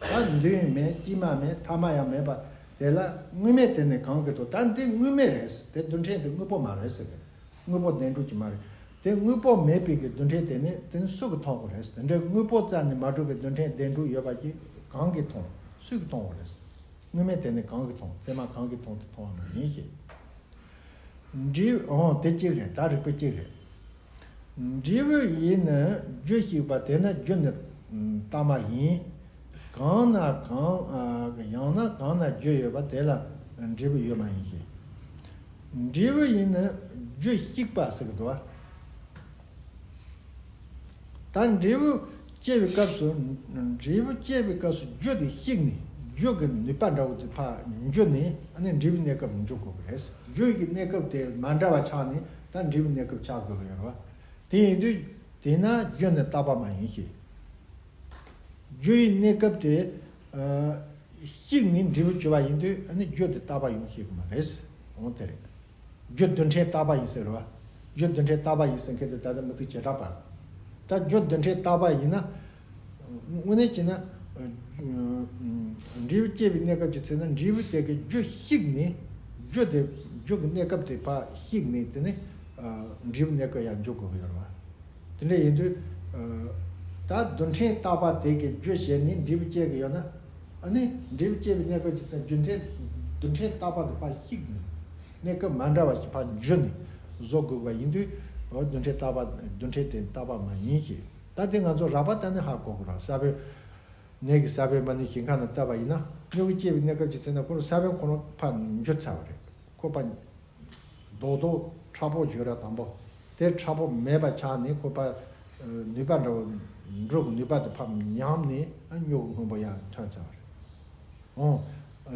ད་མདུན་མེད་དཀྱིལ་མ་མེད་ཐ་མ་ཡང་མེད་པ། དེ་ལ་དངོས་མེད་དེ་ནི་གང་གིས་ཐོབ། ད་འདི་དངོས་མེད་རེད། དེ་རྡུལ་ཕྲན་དེ་དངོས་པོ་མ་རེད་ཟེར་གི། དངོས་པོ་བདེན་གྲུབ་ཀྱི་མ་རེད། དེ་དངོས་པོ་མེད་པའི་གི་རྡུལ་ཕྲན་དེ་ནི་དེ་ནི་སུ་གིས་མཐོང་གི་རེད། དེ་འདྲའི་དངོས་པོ་རྩ་ནས་མ་གྲུབ་པའི་རྡུལ་ཕྲན་བདེན་གྲུབ་ཡོད་པ་ཅིག་གང་གིས་མཐོང་། སུ་གིས་མཐོང་གི་རེད། དངོས་མེད་དེ་ནི་གང་གིས་མཐོང་། ཚད་མ་གང་གིས་མཐོང་སྟེ་མཐོང་བ་མ་ཡིན་ཞེས། འབྲས་བུ། འོ་དེ་གཅིག་རེད། ད་རིགས་པ་གཅིག་རེད། འབྲས་བུ་ཡིས་ནི་རྒྱུ་བཤིག་པ། དེས་ན་རྒྱུ་ནི་རྟག་མ་ཡིན། གང་ན་གང་། ཡང་ན་གང་ན་རྒྱུ་ཡོད་པ་དེ་ལ་འབྲས་བུ་ཡོད་མ་ཡིན་ཞེས། འབྲས་བུ་ཡིས་ནི་རྒྱུ་བཤིག་པ་ཟེར་གི་འདུག་པ། ད་འབྲས་བུ་སྐྱེ་བའི་སྐབས་སུ། འབྲས་བུ་སྐྱེ་བའི་སྐབས་སུ་རྒྱུ་དེ་བཤིག་ནས་རྒྱུ་གི་ནུས་པ་འདྲ་བོ་དེ་ཕར་འགྱུར་ནས་ཨ་ནི་འབྲས་བུའི་གནས་སྐབས་འགྱུར་དགོས་ཀྱི་རེད། རྒྱུ་ཡི་གནས་སྐབས་དེ་མ་འདྲ་བ་ཆགས་ནས་ད་འབྲས་བུའི་གནས་སྐབས་ཆགས་དགོས་ཀྱི་ཡོད་རེད་པ། དེ་ཡིན་དུས་དེས་ན་རྒྱུ་ནི་རྟག་པ་མ་ཡིན་ཞེས། རྒྱུ་ཡི་གནས་སྐབས་དེ་ཨ་བཤིག་ནས་འབྲས་བུ་གྱུར་པ་ཡིན་དུས་ཨ་ནི་རྒྱུ་དེ་རྟག་པ་ཡིན་ཞེས་ཀྱི་མ་རེད། འོ་དེ་རེད། རྒྱུ་རྡུལ་ཕྲན་རྟག་པ་ཡིན་ཟེར་བ། རྒྱུ་རྡུལ་ཕྲན་རྟག་པ་ཡིན་ཟེར་མཁན་དེ་ད་ལྟ་མུ་སྟེགས་བྱེ་བྲག་པ། ད་རྒྱུ་རྡུལ་ཕྲན་རྟག་པ་ཡིན་ན། དངོས་གནས་བྱས་ན། འབྲས་བུ་སྐྱེ་བའི་གནས་སྐབས་ཀྱི་ཚེ་ན་འབྲས་བུ་དེ་གི་རྒྱུ་བཤིག་ནས། རྒྱུ་དེ་རྒྱུ་གི་གནས་སྐབས་དེ་ཕར་བཤིག་ནས་དེ་ནས་འབྲས་བུའི་གནས་སྐབས་ཡར་འགྱུར་དགོས་ཀྱི་ཡོད་རེད་པ། དེ་འདྲ་ཡིན་དུས། ད་རྡུལ་ཕྲན་རྟག་པ་དེ་གི་རྒྱུ་བྱས་ནས་འབྲས་བུ་སྐྱེ་གི་ཡོད་ན། ཨ་ནི་འབྲས་བུ་སྐྱེ་བའི་གནས་སྐབས་ཀྱི་ཚེ་རྒྱུ་མཚན་རྡུལ་ཕྲན་རྟག་པ་དེ་ཕར་བཤིག་ནས། གནས་སྐབས་མ་འདྲ་བ་ཞིག་ཕར་འགྱུར་ནས་བཟོ་དགོས་པ་ཡིན་དུས། འོ་རྡུལ་ཕྲན་རྟག་པ། རྡུལ་ཕྲན་དེ་རྟག་པ་མ་ཡིན་ཞེས། ད་དེ་ང་ཚོ་རགས་པ་ལྟར་ནས་ཧ་གོ་དགོས་རེད། ས་བོན། ནས་ཀྱི་ས་བོན་མ་ནི་ཞིང་ཁ་ན་བཏབ་པ་ཡིན་ན། སྨྱུ་གུ་སྐྱེ་བའི་གནས་སྐབས་ཀྱི་ཚེ་ན་ཁོ་རང་ས་བོན་ཁོ་རང་ཕར་འགྱུར་ཚར་བ་རེད། ཁོ་ཕར་རྡོག་རྡོག་མཁྲེགས་པོ་བྱོས་ར། དང་པོ་དེ་མཁྲེགས་པོ་མེད་པ་ཆགས་ནས་ཁོ་ཕར་ནུས་པ་འདྲ་བོ། འབྲུ་གི་ནུས་པ་དེ་ཕར་ཉམས་ནས་སྨྱུ་གུ་སྔོན་པོ་ཡར་ཐོན་ཚར་བ་རེད། འོ།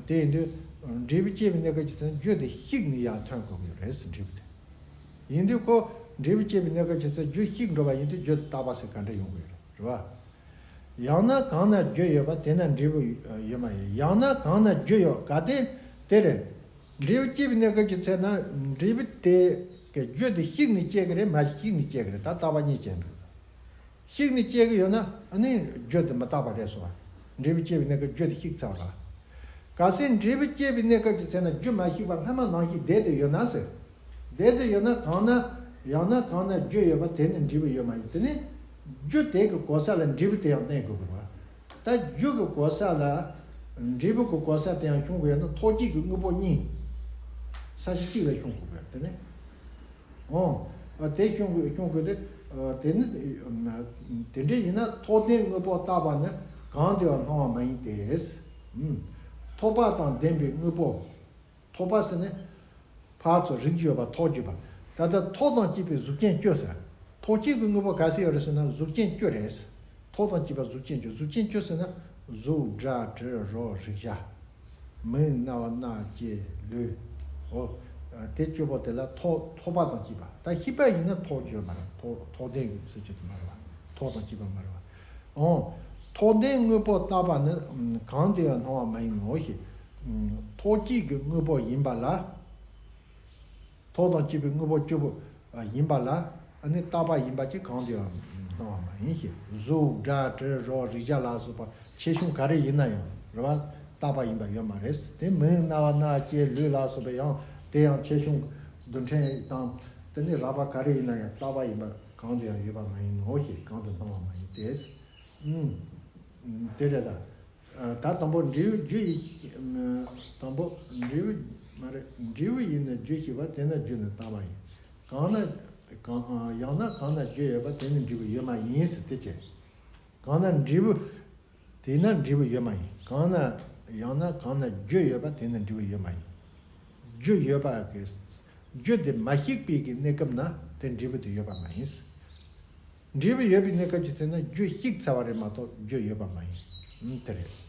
དེ་ཡིན་དུས་འབྲས་བུ་སྐྱེ་བའི་གནས་སྐབས་ཀྱི་ཚེ་ན་རྒྱུ་དེ་བཤིག་ནས་ཡར་ཐོན་དགོས་ཀྱི་རེད་ཟེར། འབྲས་བུ་དེ། ཡིན་དུས་ཁོ་འབྲས་བུ་སྐྱེ་བའི་གནས་སྐབས་ཀྱི་ཚེ་རྒྱུ་བཤིག་འགྲོ་བ་ཡིན་དུས་རྒྱུ་དེ་རྟག་པ་ཟེར་ག་འདྲ་ཡོང་གི་ཡོད་རེད། རེད་བ། ཡང་ན་གང་ན་རྒྱུ་ཡོད་པ་དེ་ན་འབྲས་བུ་ཡོད་མ་ཡིན། ཡང་ན་གང་ན་རྒྱུ་ཡོད་ག་དེ་དེ་རེད། འབྲས་བུ་སྐྱེ་བའི་གནས་སྐབས་ཀྱི་ཚེ་ན་འབྲས་བུ་དེ་གི་རྒྱུ་དེ་བཤིག་ནས་སྐྱེ་གི་རེད། མ་བཤིག་ནས་སྐྱེ་གི་རེད། ད་རྟག་པ་གཉིས་ཀྱི་འདུག་བཤིག་ནས་སྐྱེ་གི་ཡོད་ན་ཨ་ནི་རྒྱུ་དེ་མི་རྟག་པ་རེད་སོ། འབྲས་བུ་སྐྱེ་བའི་གནས་སྐབས་རྒྱུ་དེ་བཤིག་ཚར་བ་རེད། གལ་སྲིད་འབྲས་བུ་སྐྱེ་བའི་གནས་སྐབས་ཀྱི་ཚེ་ན་རྒྱུ་མ་བཤིག་པར་སྔ་མ་ནང་བཞིན་བསྡད་དེ་ཡོད་ན་ཟེར། བསྡད་དེ་ཡོད་ན་གང་ན་ཡང་ན་གང་ན་རྒྱུ་ཡོད་པ་དེ་ནི་འབྲས་བུ་ཡོད་མ་ཡིན། དེ་ནི་རྒྱུ་དེ་གི་གོ་ས་ལ་འབྲས་བུ་དེ་ཡང་གནས་དགོས་ཀྱི་རེད་བ། ད་རྒྱུ་གི་གོ་ས་ལ་འབྲས་བུ་གི་གོ་ས་དེ་ཡང་ཤོང་གི་ཡོད་ན་ཐོག་གཅིག་གི་དངོས་པོ་གཉིས་ས་གཞི་གཅིག་ལ་ཤོང་དགོས་ཀྱི་རེད། དེ་ནི། འོ། དེ་ཤོང་དགོས་ཤོང་དགོས་དེ། དེ་ནི། དེ་འདྲ་ཡིན་ན་ཐོགས་ལྡན་དངོས་པོ་རྟག་པ་ནི་གང་དུའང་སྣང་བ་མ་ཡིན་ཏེ། ཐོགས་པ་དང་ལྡན་པའི་དངོས་པོ། ཐོགས་པ་ཟེར་ནས་ཕར་ཚུར་རིགས་ཡོད་པ་ཐོགས་རྒྱུ་པ། ད་ལྟ་ཐོག་དང་བཅས་པའི་གཟུགས་ཅན་བཅུ་ཟེར། ཐོག་བཅས་ཀྱི་དངོས་པོ་ག་ཚད་ཡོད་རེད་ཟེར་ན་གཟུགས་ཅན་བཅུ་རེད། ཐོག་དང་བཅས་པ་གཟུགས་ཅན་བཅུ། གཟུགས་ཅན་བཅུ་ཟེར་ན་གཟུགས་སྒྲ་དྲི་རོ་རེག་བྱ། མིག་རྣ་བ་སྣ་ལྕེ་ལུས། འོ། དེ་བཅུ་པོ་དེ་ལ་ཐོག་ཐོག་པ་དང་བཅས་པ། ད་ཤེས་པ་ཡིན་ན་ཐོག་བརྗོད་མ་རེད། ཐོག་ཐོག་ལྡན་ཟེར་རྒྱུ་དེ་མ་རེད་བ། ཐོག་དང་བཅས་པ་མ་རེད་བ། འོ། ཐོག་ལྡན་དངོས་པོ་བཏགས་པ་ནི་གང་དུ་ཡང་སྣང་བ་མ་ཡིན་ནོ་ཞེས། ཐོག་བཅས་ཀྱི་དངོས་པོ་ཡིན་པ་ལ། ཐོག་དང་བཅས་པའི་དངོས་པོ་བཅུ་པོ་ཡིན་པ་ལ། ཨ་ནི་བཏགས་པ་ཡིན་པ་ཅིག་གང་དུ་ཡང་སྣང་བ་མ་ཡིན་ཞེས། གཟུགས་སྒྲ་དྲི་རོ་རེག་བྱ་ལ་སོགས་པ་ཆེ་ཆུང་ག་རེ་ཡིན་ན་ཡང་རེད་བ། བཏགས་པ་ཡིན་པ་ཡོད་མ་རེད། དེ་མིག་རྣ་བ་སྣ་ལྕེ་ལུས་ལ་སོགས་པའི་ཡང་དེ་ཡང་ཆེ་ཆུང་རྡུལ་ཕྲན་དང་དེ་ནི་རགས་པ་ག་རེ་ཡིན་ན་ཡང་བཏགས་པ་ཡིན་པ་གང་དུ་ཡང་ཡོད་པ་མ་ཡིན་ནོ་ཞེས་གང་དུ་སྣང་བ་མ་ཡིན་ཏེ། ཨུམ། དེ་རེད་ད། ད་དང་པོ་འབྲས་བུ་རྒྱུ་ཡིས། དང་པོ་འབྲས་བུ་མ་རེད། འབྲས་བུ་ཡིས་ནི་རྒྱུ་ཤེས་པ་དེས་ན་རྒྱུ་ནི་བཏགས་པ་ཡིན། གང་ན་གང་ཡང་ན་གང་ན་རྒྱུ་ཡོད་པ་དེ་ནི་འབྲས་བུ་ཡོད་མ་ཡིན་ཟེར་དེ་ཅི། གང་ན་འབྲས་བུ། དེས་ན་འབྲས་བུ་ཡོད་མ་ཡིན། གང་ན་ཡང་ན་གང་ན་རྒྱུ་ཡོད་པ་དེ་ནི་འབྲས་བུ་ཡོད་མ་ཡིན། རྒྱུ་ཡོད་པ་གི། རྒྱུ་དེ་མ་ཤེས་པའི་གི་གནས་སྐབས་ན་དེ་འབྲས་བུ་དེ་ཡོད་པ་མ་ཡིན། འབྲས་བུ་ཡོད་པའི་གནས་སྐབས་ཀྱི་ཚེ་ན་རྒྱུ་ཤེས་ཚར་བ་རེད་མ་གཏོགས་རྒྱུ་ཡོད་པ་མ་ཡིན། ཨུམ། དེ་རེད།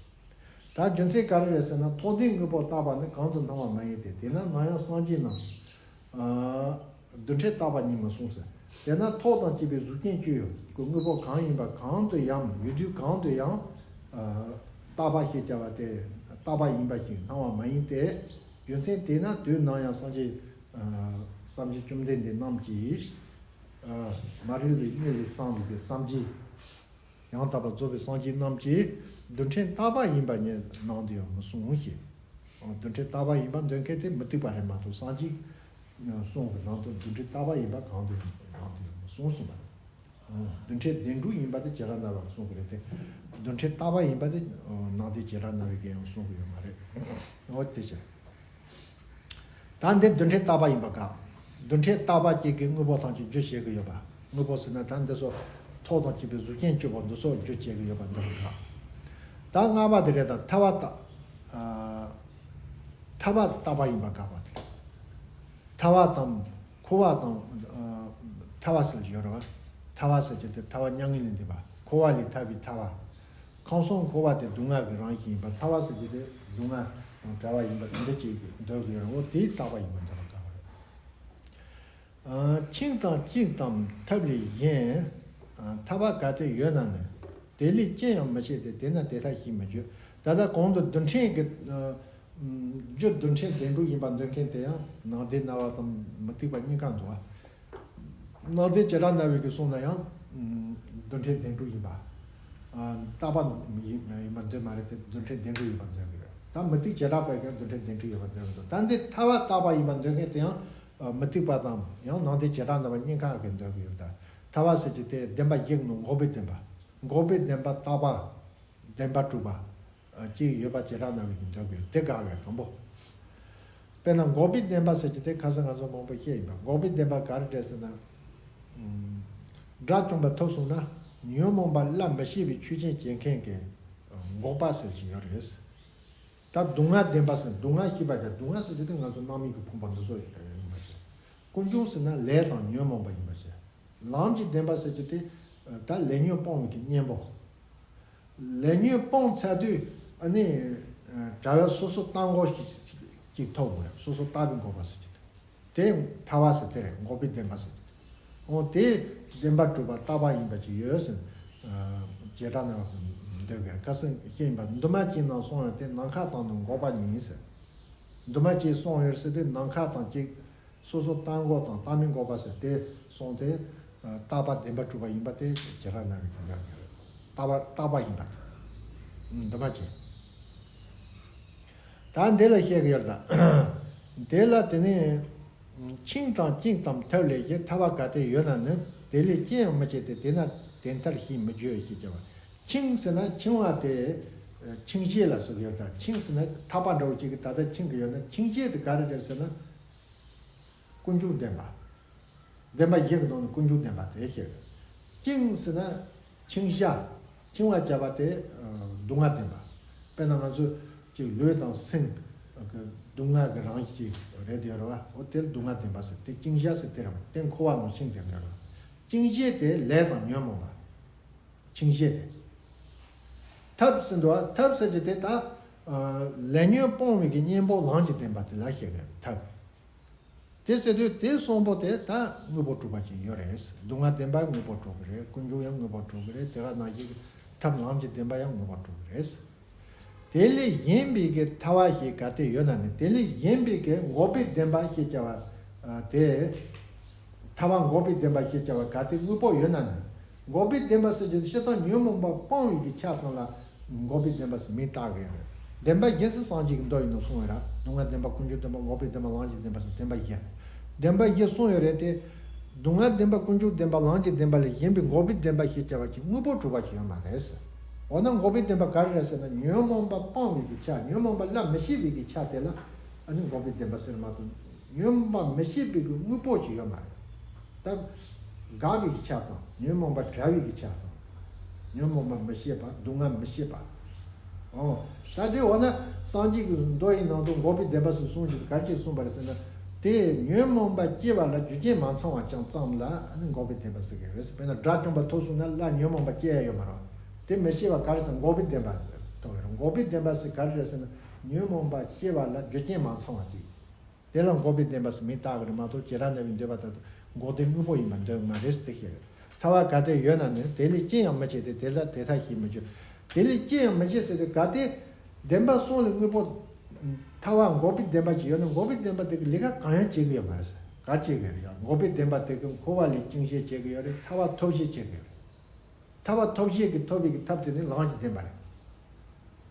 ད་རྒྱུ་མཚན་ག་རེ་རེད་ཟེར་ན་ཐོག་ལྡན་དངོས་པོ་བཏགས་པ་ནི་གང་དུ་སྣང་བ་མ་ཡིན་ཏེ། དེས་ན་ནམ་ཡང་སངས་རྒྱས་རྣམས། ཨ། རྡུལ་ཕྲན་བཏགས་པ་ཉིད་མི་གསུངས་ཟེར། དེས་ན་ཐོག་དང་བཅས་པའི་གཟུགས་ཅན་བཅུ་ཡོད་ཀྱི་དངོས་པོ་གང་ཡིན་པ་གང་དུ་ཡང་ཡོད་དུས་གང་དུ་ཡང་། ཨ། བཏགས་པ་ཞེས་བྱ་བ་དེ་བཏགས་པ་ཡིན་པ་ཞིག་སྣང་བ་མ་ཡིན་ཏེ། རྒྱུ་མཚན་དེས་ན་དུས་ནམ་ཡང་སངས་རྒྱས། ཨ། སངས་རྒྱས་བཅོམ་ལྡན་འདས་རྣམས་ཀྱིས། ཨ། མ་རིག་པའི་གནས་ལས་སངས་པའི་སངས་རྒྱས། ཡང་དག་པར་རྫོགས་པའི་སངས་རྒྱས་རྣམས་ཀྱིས་རྡུལ་ཕྲན་བཏགས་པ་ཡིན་པ་ཉིད་སྣང་དུ་ཡང་མི་གསུངས་ཤིང་། རྡུལ་ཕྲན་བཏགས་པ་ཡིན་པ་འདོད་མཁན་དེ་མུ་སྟེགས་པ་རེད་མ་གཏོགས་སངས་རྒྱས་གསུང་གི་ནང་དུ་རྡུལ་ཕྲན་བཏགས་པ་ཡིན་པ་གང་དུ་ཡང་སྣང་དུ་ཡང་མི་གསུངས་གསུངས་པ་རེད། རྡུལ་ཕྲན་བདེན་གྲུབ་ཡིན་པ་དེ་བྱེ་བྲག་སྨྲ་བས་གསུང་གི་རེད་དེ། རྡུལ་ཕྲན་བཏགས་པ་ཡིན་པ་དེ་ནང་བསྟན་བྱེ་བྲག་སྨྲ་བས་ཀྱང་གསུང་གི་ཡོད་མ་རེད། འོ་དེ་བྱས། ད་འདི་རྡུལ་ཕྲན་བཏགས་པ་ཡིན་པ་དགག་རྡུལ་ཕྲན་བཏགས་པ་གཅིག་གི་དངོས་པོ་ཐམས་ཅད་རྒྱུ་བྱེད་ཀྱི་ཡོད་པ། དངོས་པོ་ཟེར་ན་ད་འདི་ཚོ་ཐོག་དང་བཅས་པའི་གཟུགས་ཅན་བཅུ་པོ་འདི་ཚོ་རྒྱུ་བྱེད་ཀྱི་ཡོད་པ་འདི་ལ་དགག་ད་ལྔ་པ་དེ་རེད། ད་ཐལ་བ་བཏགས། ཨ། ཐལ་བ་བཏགས་པ་ཡིན་པ་དགག་པ་དེ་རེད། ཐལ་བ་དང་འཁོར་བ་དང་། ཨ། ཐལ་བ་ཟེར་གྱི་ཡོད་རེད་བ། ཐལ་བ་ཟེར་གྱི་དེ་ཐལ་བ་མྱ་ངན་ལས་འདས་པ། འཁོར་བ་ལས་ཐར་བའི་ཐལ་བ། ཁམས་གསུམ་འཁོར་བ་དེ་སྡུག་བསྔལ་གྱི་རང་བཞིན་ཡིན་པ། ཐལ་བ་ཟེར་གྱི་དེ་སྡུག་བསྔལ་དང་བྲལ་བ་ཡིན་པ་དེ་འདྲ་ཅིག་འདོད་དགོས་རེད། འོ་དེའི་བཏགས་པ་ཡིན་པ་འདོད་པ་དགག་པ་རེད། ཨ། འཆིང་དང་བཅིངས་དང་འཐབ་ལས་གཞན། ཨ། ཐལ་བ་གལ་ཏེ་ཡོད་ན་ནི། དེ་ལས་ཅི་ཡང་མི་བྱེད་དེ། དེས་ན་དེ་ལྟར་ཞེས་མི་བརྗོད། ད་ལྟ་གོང་དུ་རྡུལ་ཕྲན་གྱི། ཨ། རྒྱུ་རྡུལ་ཕྲན་བདེན་གྲུབ་ཡིན་པ་འདོད་མཁན་དེ་ཡང་ནང་བསྟན་སྨྲ་བ་དང་མུ་སྟེགས་པ་གཉིས་ཀ་འདུག་བ། ནང་བསྟན་བྱེ་བྲག་སྨྲ་བའི་གི་གསུང་ན་ཡང་། ཨ། རྡུལ་ཕྲན་བདེན་གྲུབ་ཡིན་པ། ཨ། བཏགས་པ་ཡིན་ཡིན་པ་འདོད་མ་རེད་དེ་རྡུལ་ཕྲན་བདེན་གྲུབ་ཡིན་པ་འདོད་གི་རེད། ད་མུ་སྟེགས་བྱེ་བྲག་པས་ཀྱང་རྡུལ་ཕྲན་བདེན་གྲུབ་ཡིན་པ་འདོད་གི་འདུག་ད་འདི་ཐལ་བ་བཏགས་པ་ཡིན་པ་འདོད་མཁན་དེ་ཡང་། ཨ། མུ་སྟེགས་པ་དང་ཡང་ནང་བསྟན་བྱེ་བྲག་སྨྲ་བ་གཉིས་ཀ་གིས་འདོད་གི་ཡོད། ད་ཐལ་བ་ཟེར་གྱི་དེ་བདེན་པ་བཞི་ནང་འགོག་པའི་བདེན་པ། འགོག་པའི་བདེན་པ་བཏགས་པ། བདེན་པར་གྲུབ་པ། ཨ། ཅིག་ཡོད་པ་བྱེ་བྲག་སྨྲ་བས་ཀྱང་འདོད་དགོས་དེ་དགག་པའི་དང་པོ། དཔེར་ན་འགོག་པའི་བདེན་པ་ཟེར་གྱི་དེ་ཁ་སང་ང་ཚོ་མང་པོ་བཤད་ཡིན་པ། འགོག་པའི་བདེན་པ་ག་རེ་རེད་ཟེར་ན། ཨ། དགྲ་བཅོམ་པ་ཐོབ་སོང་ན་ཉོན་མོངས་པ་སླར་མི་སྐྱེ་བའི་ཆོས་ཅན་བྱེད་མཁན་གྱི་འགོག་པ་ཟེར་གྱི་ཡོད་རེད། ད་སྡུག་བསྔལ་བདེན་པ་ཟེར་སྡུག་བསྔལ་ཤེས་པ་ཀྱང་སྡུག་བསྔལ་ཟེར་གྱི་དེ་ང་ཚོ་སྣང་མེད་ཀྱི་ཕུང་པོ་འདི་ཚོ་ཡིན་པ་བྱས། ཀུན་འབྱུང་ཟེར་ན་ལས་དང་ཉོན་མོངས་པ་ཡིན་པ་བྱས། ལམ་གྱི་བདེན་པ་ཟེར་གྱི་དེ་ད་ལས་ཉོན་སྤོང་བའི་གི་གཉེན་པོ། ལས་ཉོན་སྤངས་ཚར་དུས་ཨ་ནི་གྲྭ་བས་སོ་སོ་བཏགས་འགོག་ཅིག་ཅིག་ཐོབ་དགོས་རེད། སོ་སོ་བཏགས་པའི་འགོག་པ་ཟེར་གྱི་དེ། དེ་ཐལ་བ་ཟེར་དེ་རེད། འགོག་པའི་བདེན་པ་ཟེར་གྱི་དེ། འོ་དེ་བདེན་པར་གྲུབ་པ་བཏགས་པ་ཡིན་པ་ཅིག་ཡོད་ཟེར། ཨ། བྱེ་བྲག་སྨྲ་བ་འདོད་པའི་ཁ་སང་བཤད་ཡིན་པ། འདུས་མ་བྱས་རྣམས་གསུངས་ཡང་དེ། ནམ་མཁའ་དང་ནི་འགོག་པ་ཉིད་ཟེར། འདུས་མ་བྱས་གསུངས་ཡོད་ཟེར་དུས་ནམ་མཁའ་དང་གཅིག་སོ་སོ་བཏགས་འགོག་དང་བཏགས་མིན་འགོག་པ་ཟེར་དེ་གསུངས་ཏེ། ཨ། བཏགས་པ་བདེན་པར་གྲུབ་པ་ཡིན་པ་དེ་བྱེ་བྲག་སྨྲ་བའི་གི་འགག་གི་རེད། བཏགས་པ་བཏགས་པ་ཡིན་པ་དེ། འདུས་མ་བྱས། ད་འདི་ལ་བཤད་གི་ཡོད་ད། དེ་ལ་དེ་ནི། འཆིང་དང་བཅིངས་དང་འཐབ་ལས་གཞན། ཐལ་བ་གལ་ཏེ་ཡོད་ན་ནི། དེ་ལས་ཅི་ཡང་མི་བྱེད་དེ། དེས་ན་དེ་ལྟར་ཞེས་མི་བརྗོད་ཞེས་བྱ་བ། འཆིང་ཟེར་ན་འཆིང་བ་དེ། འཆིང་བྱེད་ལ་སོགས་ཡོད་ད། འཆིང་ཟེར་ན་འཐབ་པ་འདྲ་བོ་ཅིག་གིས་ད་ལྟ་འཆིང་གི་ཡོད་ན་འཆིང་བྱེད་དེ་ག་རེ་རེད་ཟེར་ན། ཀུན་འབྱུང་བདེན་པ། བདེན་པ་བཞི་གི་ནང་ནས་ཀུན་འབྱུང་བདེན་པ་དེ་བཤད། བཅིངས་ཟེར་ན་འཆིང་བྱ། འཆིང་བ་བྱ་བ་དེ་སྡུག་བསྔལ་བདེན་པ། དཔེར་ན་ང་ཚོས་ཅིག་ལུས་དང་སེམས་ཀྱི་ སྡུག་བསྔལ་གྱི་རང་བཞིན་རེད་དེ་རེད་བ། འོ་དེ་ལ་སྡུག་བསྔལ་བདེན་པ་ཟེར། དེ་བཅིངས་ཞེན་ཟེར་དེ་རེད་བ། དེ་འཁོར་བ་ངོ་ཤེས་དེ་རེད་བ། བཅིངས་ཞེན་དེ་ལས་དང་ཉོན་མོངས་པ། བཅིངས་ཞེན་དེ། ཐབས་ཟེར་འདུག་བ། ཐབས་ཟེར་གྱི་དེ་ད་ལས་ཉོན་སྤོང་བའི་གི་གཉེན་པོ་ལམ་གྱི་བདེན་པ་དེ་ལ་བཤད་གི་ཐབས། དེ་ཟེར་དུས་དེ་གསུམ་པོ་དེ་ད་དངོས་པོ་གྲུབ་པ་ཅིག་ཡོད་རེད། སྡུག་བསྔལ་བདེན་པ་དངོས་པོ་གྲུབ་ཀྱི་རེད། ཀུན་འབྱུང་ཡང་དངོས་པོ་གྲུབ་ཀྱི་རེད། དེ་ག་ནང་བཞིན་གྱི་ཐབས་ལམ་གྱི་བདེན་པ་ཡང་དངོས་པོ་གྲུབ་ཀྱི་རེད། དེ་ལས་གཞན་པའི་གི་ཐར་བ་ཞིག་ག་དེ་ཡོད་ན་ནི། དེ་ལས་གཞན་པའི་གི་འགོག་པའི་བདེན་པ་ཞེས་བྱ་བ་དེ། ཐར་བ་འགོག་པའི་བདེན་པ་ཞེས་བྱ་བ་ག་དེ་དངོས་པོ་ཡོད་ན་ནི། འགོག་པའི་བདེན་པ་ཟེར་གྱི་དེ་སྤྱིར་བཏང་ཉོན་མོངས་པ་སྤོང་བའི་གི་ཆ་ཙམ་ལ་འགོག་པའི་བདེན་པ་ཟེར་མིང་བཏགས་ཀྱི་ཡོད་རེད། བདེན་པ་བཞི་ཟེར་སངས་རྒྱས་ཀྱི་མདོ་ཡིན་ནོ་གསུངས་ཡོད་ར། སྡུག་བསྔལ་བདེན་པ། ཀུན་འབྱུང་བདེན་པ། འགོག་པའི་བདེན་པ། ལམ་གྱི་བདེན་པ་ཟེར་བདེན་པ་བཞི། བདེན་པ་བཞི་གསུངས་ཡོད་རེད་དེ། སྡུག་བསྔལ་བདེན་པ། ཀུན་འབྱུང་བདེན་པ། ལམ་གྱི་བདེན་པ་ལས་གཞན་པའི་འགོག་པའི་བདེན་པ་ཞེས་བྱ་བ་ཅིག་དངོས་པོ་གྲུབ་པ་ཅིག་ཡོད་མ་རེད་ཟེར། འོ་ན་འགོག་པའི་བདེན་པ་ག་རེ་རེད་ཟེར་ན། ཉོན་མོངས་པ་སྤང་བའི་གི་ཆ། ཉོན་མོངས་པ་སླ་མི་ཤེས་པའི་གི་ཆ་དེ་ལ་ཨ་ནི་འགོག་པའི་བདེན་པ་ཟེར་མ་གཏོགས། ཉོན་མོངས་པ་མི་ཤེས་པའི་གི་དངོས་པོ་ཅིག་ཡོད་མ་རེད། ད་དགག་པའི་གི་ཆ་ཙམ། ཉོན་མོངས་པ་བྲལ་བའི་གི་ཆ་ཙམ། ཉོན་མོངས་པ་མི་ཤེས་པ། སྡུག་བསྔལ་མི་ཤེས་པ། ཨོ། ད་དེ་འོ་ན་སངས་རྒྱས་ཀྱི་མདོ་ཡི་ནང་དུ་འགོག་པའི་བདེན་པ་ཟེར་གསུངས་ཀྱི་ག་རེ་གསུངས་པ་རེད་ཟེར་ན། དེ་ཉོན་མོངས་པ་སྐྱེ་བ་ལ་རྒྱུ་རྐྱེན་མ་ཚང་བ་ཙམ་ལ་ཨ་ནི་འགོག་པའི་བདེན་པ་ཟེར་གི་རེད། དཔེར་ན་དགྲ་བཅོམ་པ་ཐོབ་སོང་ན་སླར་ཉོན་མོངས་པ་སྐྱེ་ཡ་ཡོད་མ་རེད། དེ་མི་སྐྱེ་བ་ག་རེ་ཟེར། འགོག་པའི་བདེན་པ་ཐོབ་ཡོད་རེད། འགོག་པའི་བདེན་པ་ཟེར་ག་རེ་རེད་ཟེར་ན། ཉོན་མོངས་པ་སྐྱེ་བ་ལ་རྒྱུ་རྐྱེན་མ་ཚང་བ་དེ། དེ་ལ་འགོག་པའི་བདེན་པ་ཟེར་མིང་བཏགས་ཀྱི་རེད་མ་གཏོགས། བྱེ་བྲག་སྨྲ་བའི་འདོད་པ་ལྟར་དུ་འགོག་བདེན་དངོས་པོ་ཡིན་པར་འདོད་མ་རེད་ཟེར་ཏེ་བཤད་ཡོད། ཐར་པ་ག་དེ་ཡོད་ན་ནི། དེ་ལས་ཅི་ཡང་མི་སྐྱེ་སྟེ། དེ་ལ་དེ་ལྟར་ཞེས་མི་བརྗོད། དེ་ལས་ཅི་ཡང་མི་སྐྱེ་ཟེར་དུས་ག་དེ་བདེན་པ་གསུམ་ལས་དངོས་པོ། ཐར་པ་འགོག་པའི་བདེན་པ་ཅིག་ཡོད་ན་འགོག་པའི་བདེན་པ་དེ་གི་ལས་ཀ་གང་ཡང་བྱེད་ཀྱི་ཡོད་མ་རེད་ཟེར། ག་རེ་བྱེད་ཀྱི་ཡོད་རེད། ཡང་འགོག་པའི་བདེན་པ་དེ་གི་འཁོར་བ་ལས་བཅིངས་ཤེས་བྱེད་ཀྱི་ཡོད་རེད། ཐར་པ་ཐོབ་ཤེས་བྱེད་ཀྱི་ཡོད་རེད། ཐར་པ་ཐོབ་ཤེས་ཀྱི་ཐོབ་པའི་གི་ཐབས་དེ་ནི་ལམ་གྱི་བདེན་པ་རེད།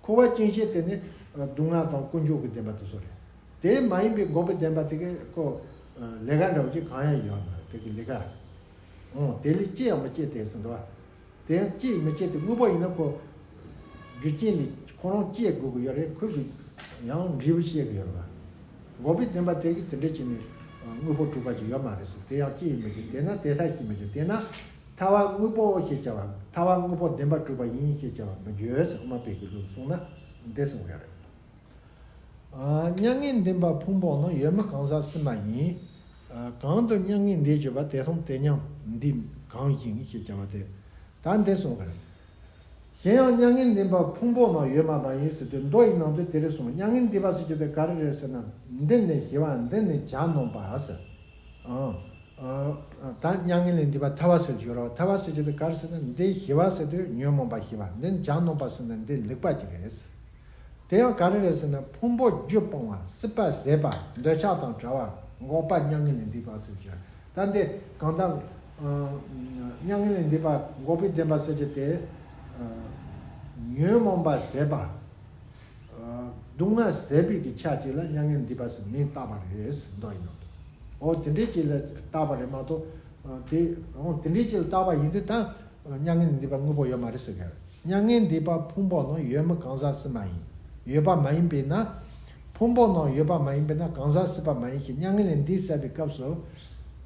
འཁོར་བ་བཅིངས་ཤེས་དེ་ནི་སྡུག་བསྔལ་དང་ཀུན་འབྱུང་གི་བདེན་པ་དེ་ཚོ་རེད། དེ་མ་ཡིན་པའི་འགོག་པའི་བདེན་པ་དེ་གི་ཁོ་ལས་ཀ་འདྲ་བོ་ཅིག་གང་ཡང་ཡོད་མ་རེད། དེ་གི་ལས་ཀ། ཨོ། དེ་ལས་ཅི་ཡང་མི་སྐྱེ་སྟེ་ཟེར་འདུག་བ། དེ་ཡང་ཅི་ཡང་མི་སྐྱེ་སྟེ། དངོས་པོ་ཡིན་ན་ཁོ་རྒྱུ་རྐྱེན་ལས་ཁོ་རང་སྐྱེ་དགོས་ཀྱི་ཡོད་རེད། ཁོ་གི་ཡང་འབྲས་བུ་སྐྱེ་གི་ཡོད་རེད་བ། འགོག་པའི་བདེན་པ་དེ་གི་དེ་འདྲ་བྱས་ནས་དངོས་པོ་གྲུབ་པ་ཅིག་ཡོད་མ་རེད་ཟེར། དེ་ཡང་ཅི་ཡང་མི་སྐྱེ། དེས་ན་དེ་ལྟར་ཞེས་མི་བརྗོད། དེས་ན། ཐར་པ་དངོས་པོ་ཞེས་བྱ་བ། ཐར་པ་དངོས་པོ་བདེན་པར་གྲུབ་པ་ཡིན་ཞེས་བྱ་བ་མི་བརྗོད་ཟེར། དབུ་མ་པའི་གི་ལུགས་སོང་ན་འདི་གསུངས་ཡོད་རེད། ཨ། མྱ་ངན་འདས་པ་ཕུང་པོ་རྣམས། ཡོད་མིན་གང་ཟག་སྲིད་མ་ཡིན། ཨ། གང་དུ་མྱ་ངན་འདས་གྱུར་པ། དེ་མཐོང་དེ་མྱང་འདས་གང་ཞིག་ཞེས་བྱ་བ་དེ། ད་འདི་གསུངས་པ་རེད། གཞན་ཡང་མྱ་ངན་འདས་པ་ཕུང་པོ་རྣམས་ཡོད་མ་མ་ཡིན་ཟེར་དུས་མདོ་ཡི་ནང་དུ་དེ་རེད་གསུངས། མྱ་ངན་འདས་པ་ཟེར་རྒྱུ་དེ་ག་རེ་རེད་ཟེར་ན། འདི་ནི་ཞི་བ། འདི་ནི་བྱ་ནོམ་པ་ཟེར། ཨང་། ཨ། ད་མྱ་ངན་ལས་འདས་པ་ཐར་པ་ཟེར་རྒྱུ་རེད་བ། ཐར་པ་ཟེར་རྒྱུ་དེ་ག་རེ་ཟེར་ན། འདི་ཞི་བ་ཟེར་དུས་ཉོན་མོངས་པ་ཞི་བ། འདི་བྱ་ནོམ་པ་ཟེར་ན་འདི་ལེགས་པ་ཅིག་རེད། དེ་ཡང་ག་རེ་རེད་ཟེར་ན། ཕུང་པོ་རྒྱུ་སྤོང་བ། སྲིད་པ་ཟད་པ། འདོད་ཆགས་དང་བྲལ་བ། འགོག་པ་མྱ་ངན་ལས་འདས་པ་ཟེར་རྒྱུ། ད་འདི་གང་ལྟར། ཨ། མྱ་ངན་ལས་འདས་པ་འགོག་པའི་བདེན་པ་ཟེར་རྒྱུ་དེ། ཨ། ཉོན་མོངས་པ་ཟད་པ། ཨ། སྡུག་བསྔལ་ཟད་པའི་གི་ཆ་གཅིག་ལ་མྱ་ངན་འདས་པ་ཟེར་མིང་བཏགས་པ་རེད་ཟེར། མདོ་ཡི་ནང་དུ། འོ་དེ་འདྲའི་གཅིག་ལ་བཏགས་པ་རེད་མ་གཏོགས། ཨ། དེ། འོ་དེ་འདྲའི་གཅིག་ལ་བཏགས་པ་ཡིན་དུས་ད་མྱ་ངན་འདས་པ་དངོས་པོ་ཡོད་མ་རེད་ཟེར་གི་རེད། མྱ་ངན་འདས་པ་ཕུང་པོ་རྣམས། ཡོད་མིན་གང་ཟག་སྲིད་མ་ཡིན། ཡོད་པ་མ་ཡིན་པས་ན། ཕུང་པོ་རྣམས་ཡོད་པ་མ་ཡིན་པས་ན། གང་ཟག་སྲིད་པ་མ་ཡིན་ཞེས། མྱ་ངན་ལས་འདས་ཚར་བའི་སྐབས་སུ།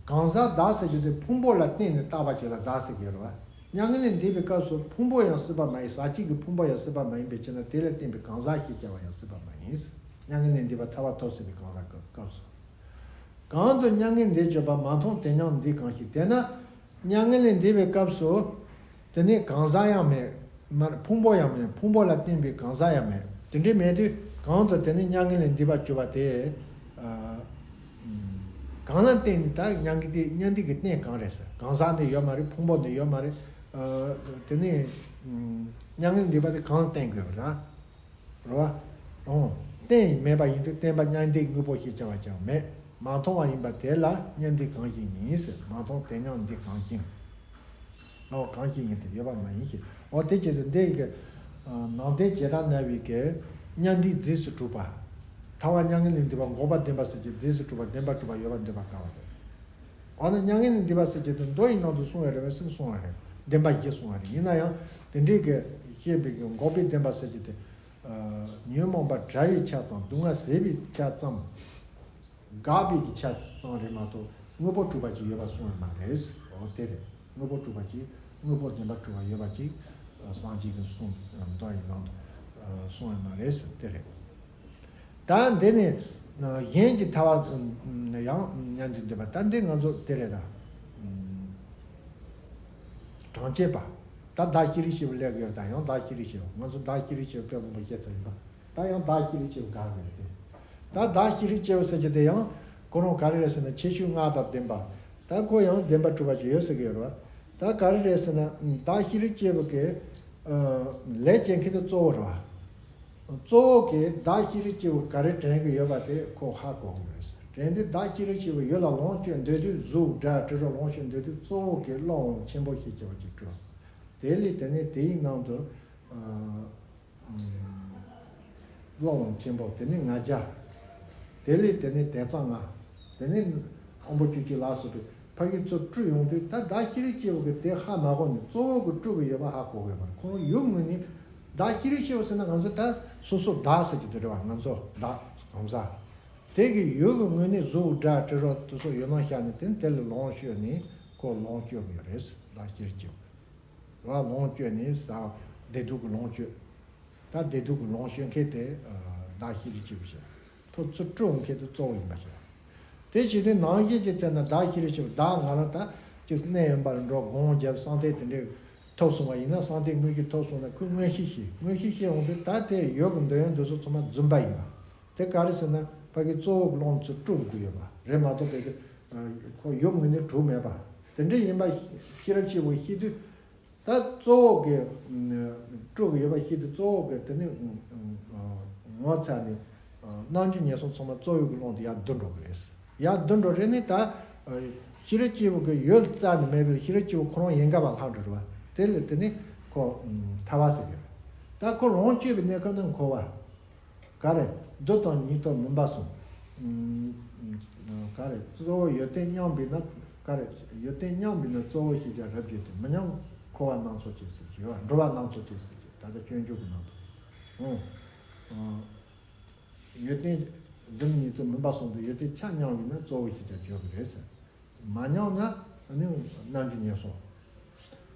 གང་ཟག་བདག་ཟེར་རྒྱུ་དེ་ཕུང་པོ་ལ་བརྟེན་ནས་བཏགས་པ་ཅིག་ལ་བདག་ཟེར་གི་རེད་བ། མྱ་ངན་ལས་འདས་པའི་སྐབས་སུ་ཕུང་པོ་ཡང་སྲིད་པ་མ་ཡིན། ཟག་བཅས་ཀྱི་ཕུང་པོ་ཡང་སྲིད་པ་མ་ཡིན་པའི་ཕྱིར་ན། དེ་ལ་བརྟེན་པའི་གང་ཟག་ཞེས་བྱ་བ་ཡང་སྲིད་པ་མ་ཡིན། མྱ་ངན་ལས་འདས་པ་ཐར་པ་ཐོབ་ཟིན་པའི་གང་ཟག་གི་སྐབས་སུ། གང་དུ་མྱ་ངན་འདས་གྱུར་པ། མ་མཐོང་དེ་མྱང་འདས་གང་ཞིག། དེས་ན་མྱ་ངན་ལས་འདས་པའི་སྐབས་སུ། དེ་ནི་གང་ཟག་ཡང་མེད། མ། ཕུང་པོ་ཡང་མེད། ཕུང་པོ་ལ་བརྟེན་པའི་གང་ཟག་ཡང་མེད། དེ་འདྲའི་མེད་དུས་གང་དུ་དེ་ནི་མྱ་ངན་ལས་འདས་པར་གྱུར་པ་དེ། ཨ། གང་ལ་བརྟེན་ནས། ད་མྱ་ངན་འདས། མྱ་འདས་ཀྱི་རྟེན་གང་རེད་ཟེར། གང་ཟག་འདི་ཡོད་མ་རེད། ཕུང་པོ་འདི་ཡོད་མ་རེད། ཨ། དེ་ནི་མྱ་ངན་འདས་པ་དེ་གང་ལ་བརྟེན་དགོས་པ་རེད། རེད་བ། ཨོ། རྟེན་མེད་པ་ཡིན་དུས་བརྟེན་པ་མྱ་འདས་དངོས་པོ་ཞེས་བྱ་བ་ཀྱང་མེད། མ་མཐོང་བ་ཡིན་པ་དེ་ལ་མྱ་འདས་གང་ཞིག་ཡིན་ཟེར། མ་མཐོང་དེ་མྱང་འདས་གང་ཞིག། ཨོ། གང་ཞིག་ཡིན་ཏེ་ཡོད་པ་མ་ཡིན་ཞེས། ཨོ། དེ་བྱེད་དུས་འདི་ཡི་གེ། ཨ། ནང་བསྟན་བྱེ་བྲག་སྨྲ་བའི་གི་མྱ་འདས་རྫས་སུ་གྲུབ་པ། ཐར་པ་མྱ་ངན་ལས་འདས་པ་འགོག་པ་བདེན་པ་ཟེར་གྱི་རྫས་སུ་གྲུབ་པ། བདེན་པར་གྲུབ་པ་ཡོད་པར་འདོད་པ་དཀའ་བ་རེད། འོ་ན་མྱ་ངན་ལས་འདས་པ་ཟེར་གྱི་དེ་མདོ་ཡི་ནང་དུ་གསུངས་ཡོད་རེད་པས་ཟེར་གསུངས་པ་རེད། བདེན་པ་བཞི་གསུངས་པ་རེད། ཡིན་ན་ཡང་དེ་འདྲའི་གི་བཤད་པའི་གི་འགོག་པའི་བདེན་པ་ཟེར་གྱི་དེ། ཨ། ཉོན་མོངས་པ་བྲལ་བའི་ཆ་ཙམ། སྡུག་བསྔལ་ཟད་པའི་ཆ་ཙམ། དགག་པའི་གི་ཆ་ཙམ་རེད་མ་གཏོགས་དངོས་པོ་གྲུབ་པ་ཅིག་ཡོད་པ་གསུངས་ཡོད་མ་རེད། འོ་དེ་རེད། དངོས་པོ་གྲུབ་པ་ཅིག། དངོས་པོ་བདེན་པ་གྲུབ་པ་ཡོད་པ་ཅིག། ཨ། སངས་རྒྱས་ཀྱི་གསུང་མདོ་ཡི་ནང་དུ། ཨ། གསུངས་ཡོད་མ་རེད་ཟེར་དེ་རེད། ད་འདི་ནི། གཞན་གྱི་ཐལ་བ་ཡང་མཉམ་དུ་འདོད་པ། ད་འདི་ང་ཚོ་དེ་རེད་ད། གྲངས་ཅན་པ། ད་བདག་ཤེས་རིག་ཤེས་པ་ལས་ཀྱི་ཡོད་ད། ཡང་བདག་ཤེས་རིག་ཤེས་པ། ང་ཚོ་བདག་ཤེས་རིག་ཤེས་པ་དཔེ་མང་པོ་བཤད་ཚར་ཡིན་པ། ད་ཡང་བདག་ཤེས་རིག་ཤེས་པ་དགག་གི་རེད་དེ། ད་བདག་ཤེས་རིག་ཤེས་པ་ཟེར་གྱི་དེ་ཡང་ཁོ་རང་ག་རེ་རེད་ཟེར་ན། ཁྱད་ཆོས་ལྔ་དང་ལྡན་པ། ད་ཁོ་ཡང་བདེན་པར་གྲུབ་པ་ཅིག་ཡོད་ཟེར་གྱི་ཡོད་རེད་བ། ད་ག་རེ་རེད་ཟེར་ན། བདག་ཤེས་རིག་ཤེས་པ་གི་ལས་བྱེད་མཁན་དེ་གཙོ་བོ་རེད་བ། གཙོ་བོ་གིས་བདག་ཤེས་རིག་ཤེས་པ་ག་རེ་དྲན་གྱི་ཡོད་པ་དེ་ཁོ་ཧ་གོ་གི་རེད། དྲན་དུས་བདག་ཤེས་རིག་ཤེས་པ་ཡུལ་ལ་ལོངས་སྤྱོད་འདོད་དུས། གཟུགས་སྒྲ་དྲི་རོ་ལོངས་སྤྱོད་འདོད་དུས། གཙོ་བོ་གིས་བློ་འོང་ཆེན་པོ་ཞེས་བྱ་བ་ཅིག་སྤྲོད། དེ་ལས་དེ་ནས་དེའི་ནང་དུ་ཨ་ཨ་བློ་འོང་ཆེན་པོ། དེ་ནས་ང་རྒྱལ། དེ་ལས་དེ་ནས་དེ་ཙམ་ང་། དེ་ནས་དབང་པོ་བཅུ་གཅིག་ལ་སོགས་པའི་ཕ་གི་ཚུར་སྤྲོད་ཡོང་དུས། ད་བདག་ཤེས་རིག་ཤེས་པ་གིས་དེ་ཧ་མ་གོ་ནས་གཙོ་བོ་གིས་སྤྲོད་ཀྱི་ཡོད་པ་ཧ་གོ་གི་ཡོད་པ་རེད། ཁོ་རང་ཡུལ་ངོས་ནས་བདག་ཤེས་རིག་ཤེས་པ་ཟེར་ན་ང་ཚོ་ད་སོ་སོ་བདག་ཟེར་གྱི་དེ་རེད་བ། ང་ཚོ་བདག་གང་ཟག་དེ་གི་ཡུལ་གྱི་ངོས་ནས་གཟུགས་སྒྲ་དྲི་རོ་དེ་ཚོ་ཡུལ་སྣང་ཤར་ནས། དེ་དེ་ལ་ལོངས་སྤྱོད་ནས་ཁོ་ལོངས་སྤྱོད་ཀྱི་ཡོད་རེད། བདག་ཤེས་རིག་ཤེས་པ། ར་ལོངས་སྤྱོད་ནས་ཟ། བདེ་སྡུག་གི་ལོངས་སྤྱོད། ད་བདེ་སྡུག་གི་ལོངས་སྤྱོད་མཁན་དེ་ཨ་བདག་ཤེས་རིག་ཤེས་པ་ཞིག་ཕར་ཚུར་སྤྲོད་མཁན་དེ་གཙོ་བོ་ཡིན་པ་ཞིག་དེ་བྱེད་དུས་ནང་བཞིན་གྱི་ཚེ་ན་བདག་ཤེས་རིག་ཤེས་པ། བདག་ང་རང་ད་ཅིག་གནས་དབེན་པ་ལ་འགྲོ། སྒོམ་བརྒྱབ། གསང་སྟེ་དེ་འདྲའི་ཐོབ་སོང་བ་ཡིན་ན། གསང་སྟེ་དངོས་གཞི་ཐོབ་སོང་ན། ཁོས་མངོན་ཤེས་ཤེས། མངོན་ཤེས་ཤེས་འོང་དུས་ད་དེ་ཡུལ་གྱི་འདོད་ཡོན་འདོད་སོགས་ཚང་མ་རྫུན་པ་ཡིན་པ། དེ་ག་རེ་ཟེར་ན། ཕ་གི་གཙོ་བོ་གི་བློ་ཚུར་སྤྲོད་དགོས་ཡོད་པ་རེད་མ་གཏོགས། ཕ་གི་ཁོ་ཡུལ་ངོས་ནས་གྲུབ་མེད་པ་དེ་འདྲ་ཡིན་པ་ཤེས་རབ་སྐྱེས་བུ་ཤེས་དུས། ད་གཙོ་བོ་གི་སྤྲོད་ཀྱི་ཡོད་པ་ཤེས་དུས། གཙོ་བོ་གི་དེ་ནི་ངོ་ཚ་ནས་རྣམ་འགྱུར་ཉེར་སོང་ཚང་མ་གཙོ་བོ་གི་ཀློང་དུ་ཡར་བསྡུ་འགྲོ་གི་རེད། ཡར་བསྡུ་འགྲོ་རེད་ནི། ད་ཤེས་རབ་སྐྱེས་བུ་གི་ཡུལ་རྩ་ནས་མེད་པའི་ཤེས་རབ་སྐྱེས་བུ་ཁོ་རང་ཡན་གར་བ་ལྷག་འགྲོ་རེད་བ། དེ་ལས་དེ་ནི་ཁོ་ཐལ་བ་ཟེར་གི་རེད། ད་ཁོ་ལོངས་སྤྱོད་པའི་གནས་སྐབས་ནི་འཁོར་བ། ག་རེ། རྡུལ་དང་ཉིད་དུ་མུན་པ་གསུམ། ག་རེ། གཙོ་བོ་ཡོན་ཏན་མཉམ་པས་ན། ག་རེ། ཡོན་ཏན་མཉམ་པས་ན་གཙོ་བོ་ཞེས་བྱ་རབ་བརྗོད་དེ། མི་མཉམ་འཁོར་བ་སྣ་ཚོགས་ཀྱིས་ཟེར་གྱི་ཡོད། འགྲོ་བ་སྣ་ཚོགས་ཀྱིས་ཟེར་གྱི། ད་ལྟ་སྤྱོད་འཇུག་གི་ནང་དུ། ཡོན་ཏན་རྡུལ་ཉིད་དུ་མུན་པ་གསུམ་དུ། ཡོན་ཏན་ཆ་མཉམ་པས་ན་གཙོ་བོ་ཞེས་བྱ་བརྗོད་ཀྱི་རེད་ཟེར། མ་མཉམ་ན་ནི་རྣམ་འགྱུར་ཉེར་སོང་།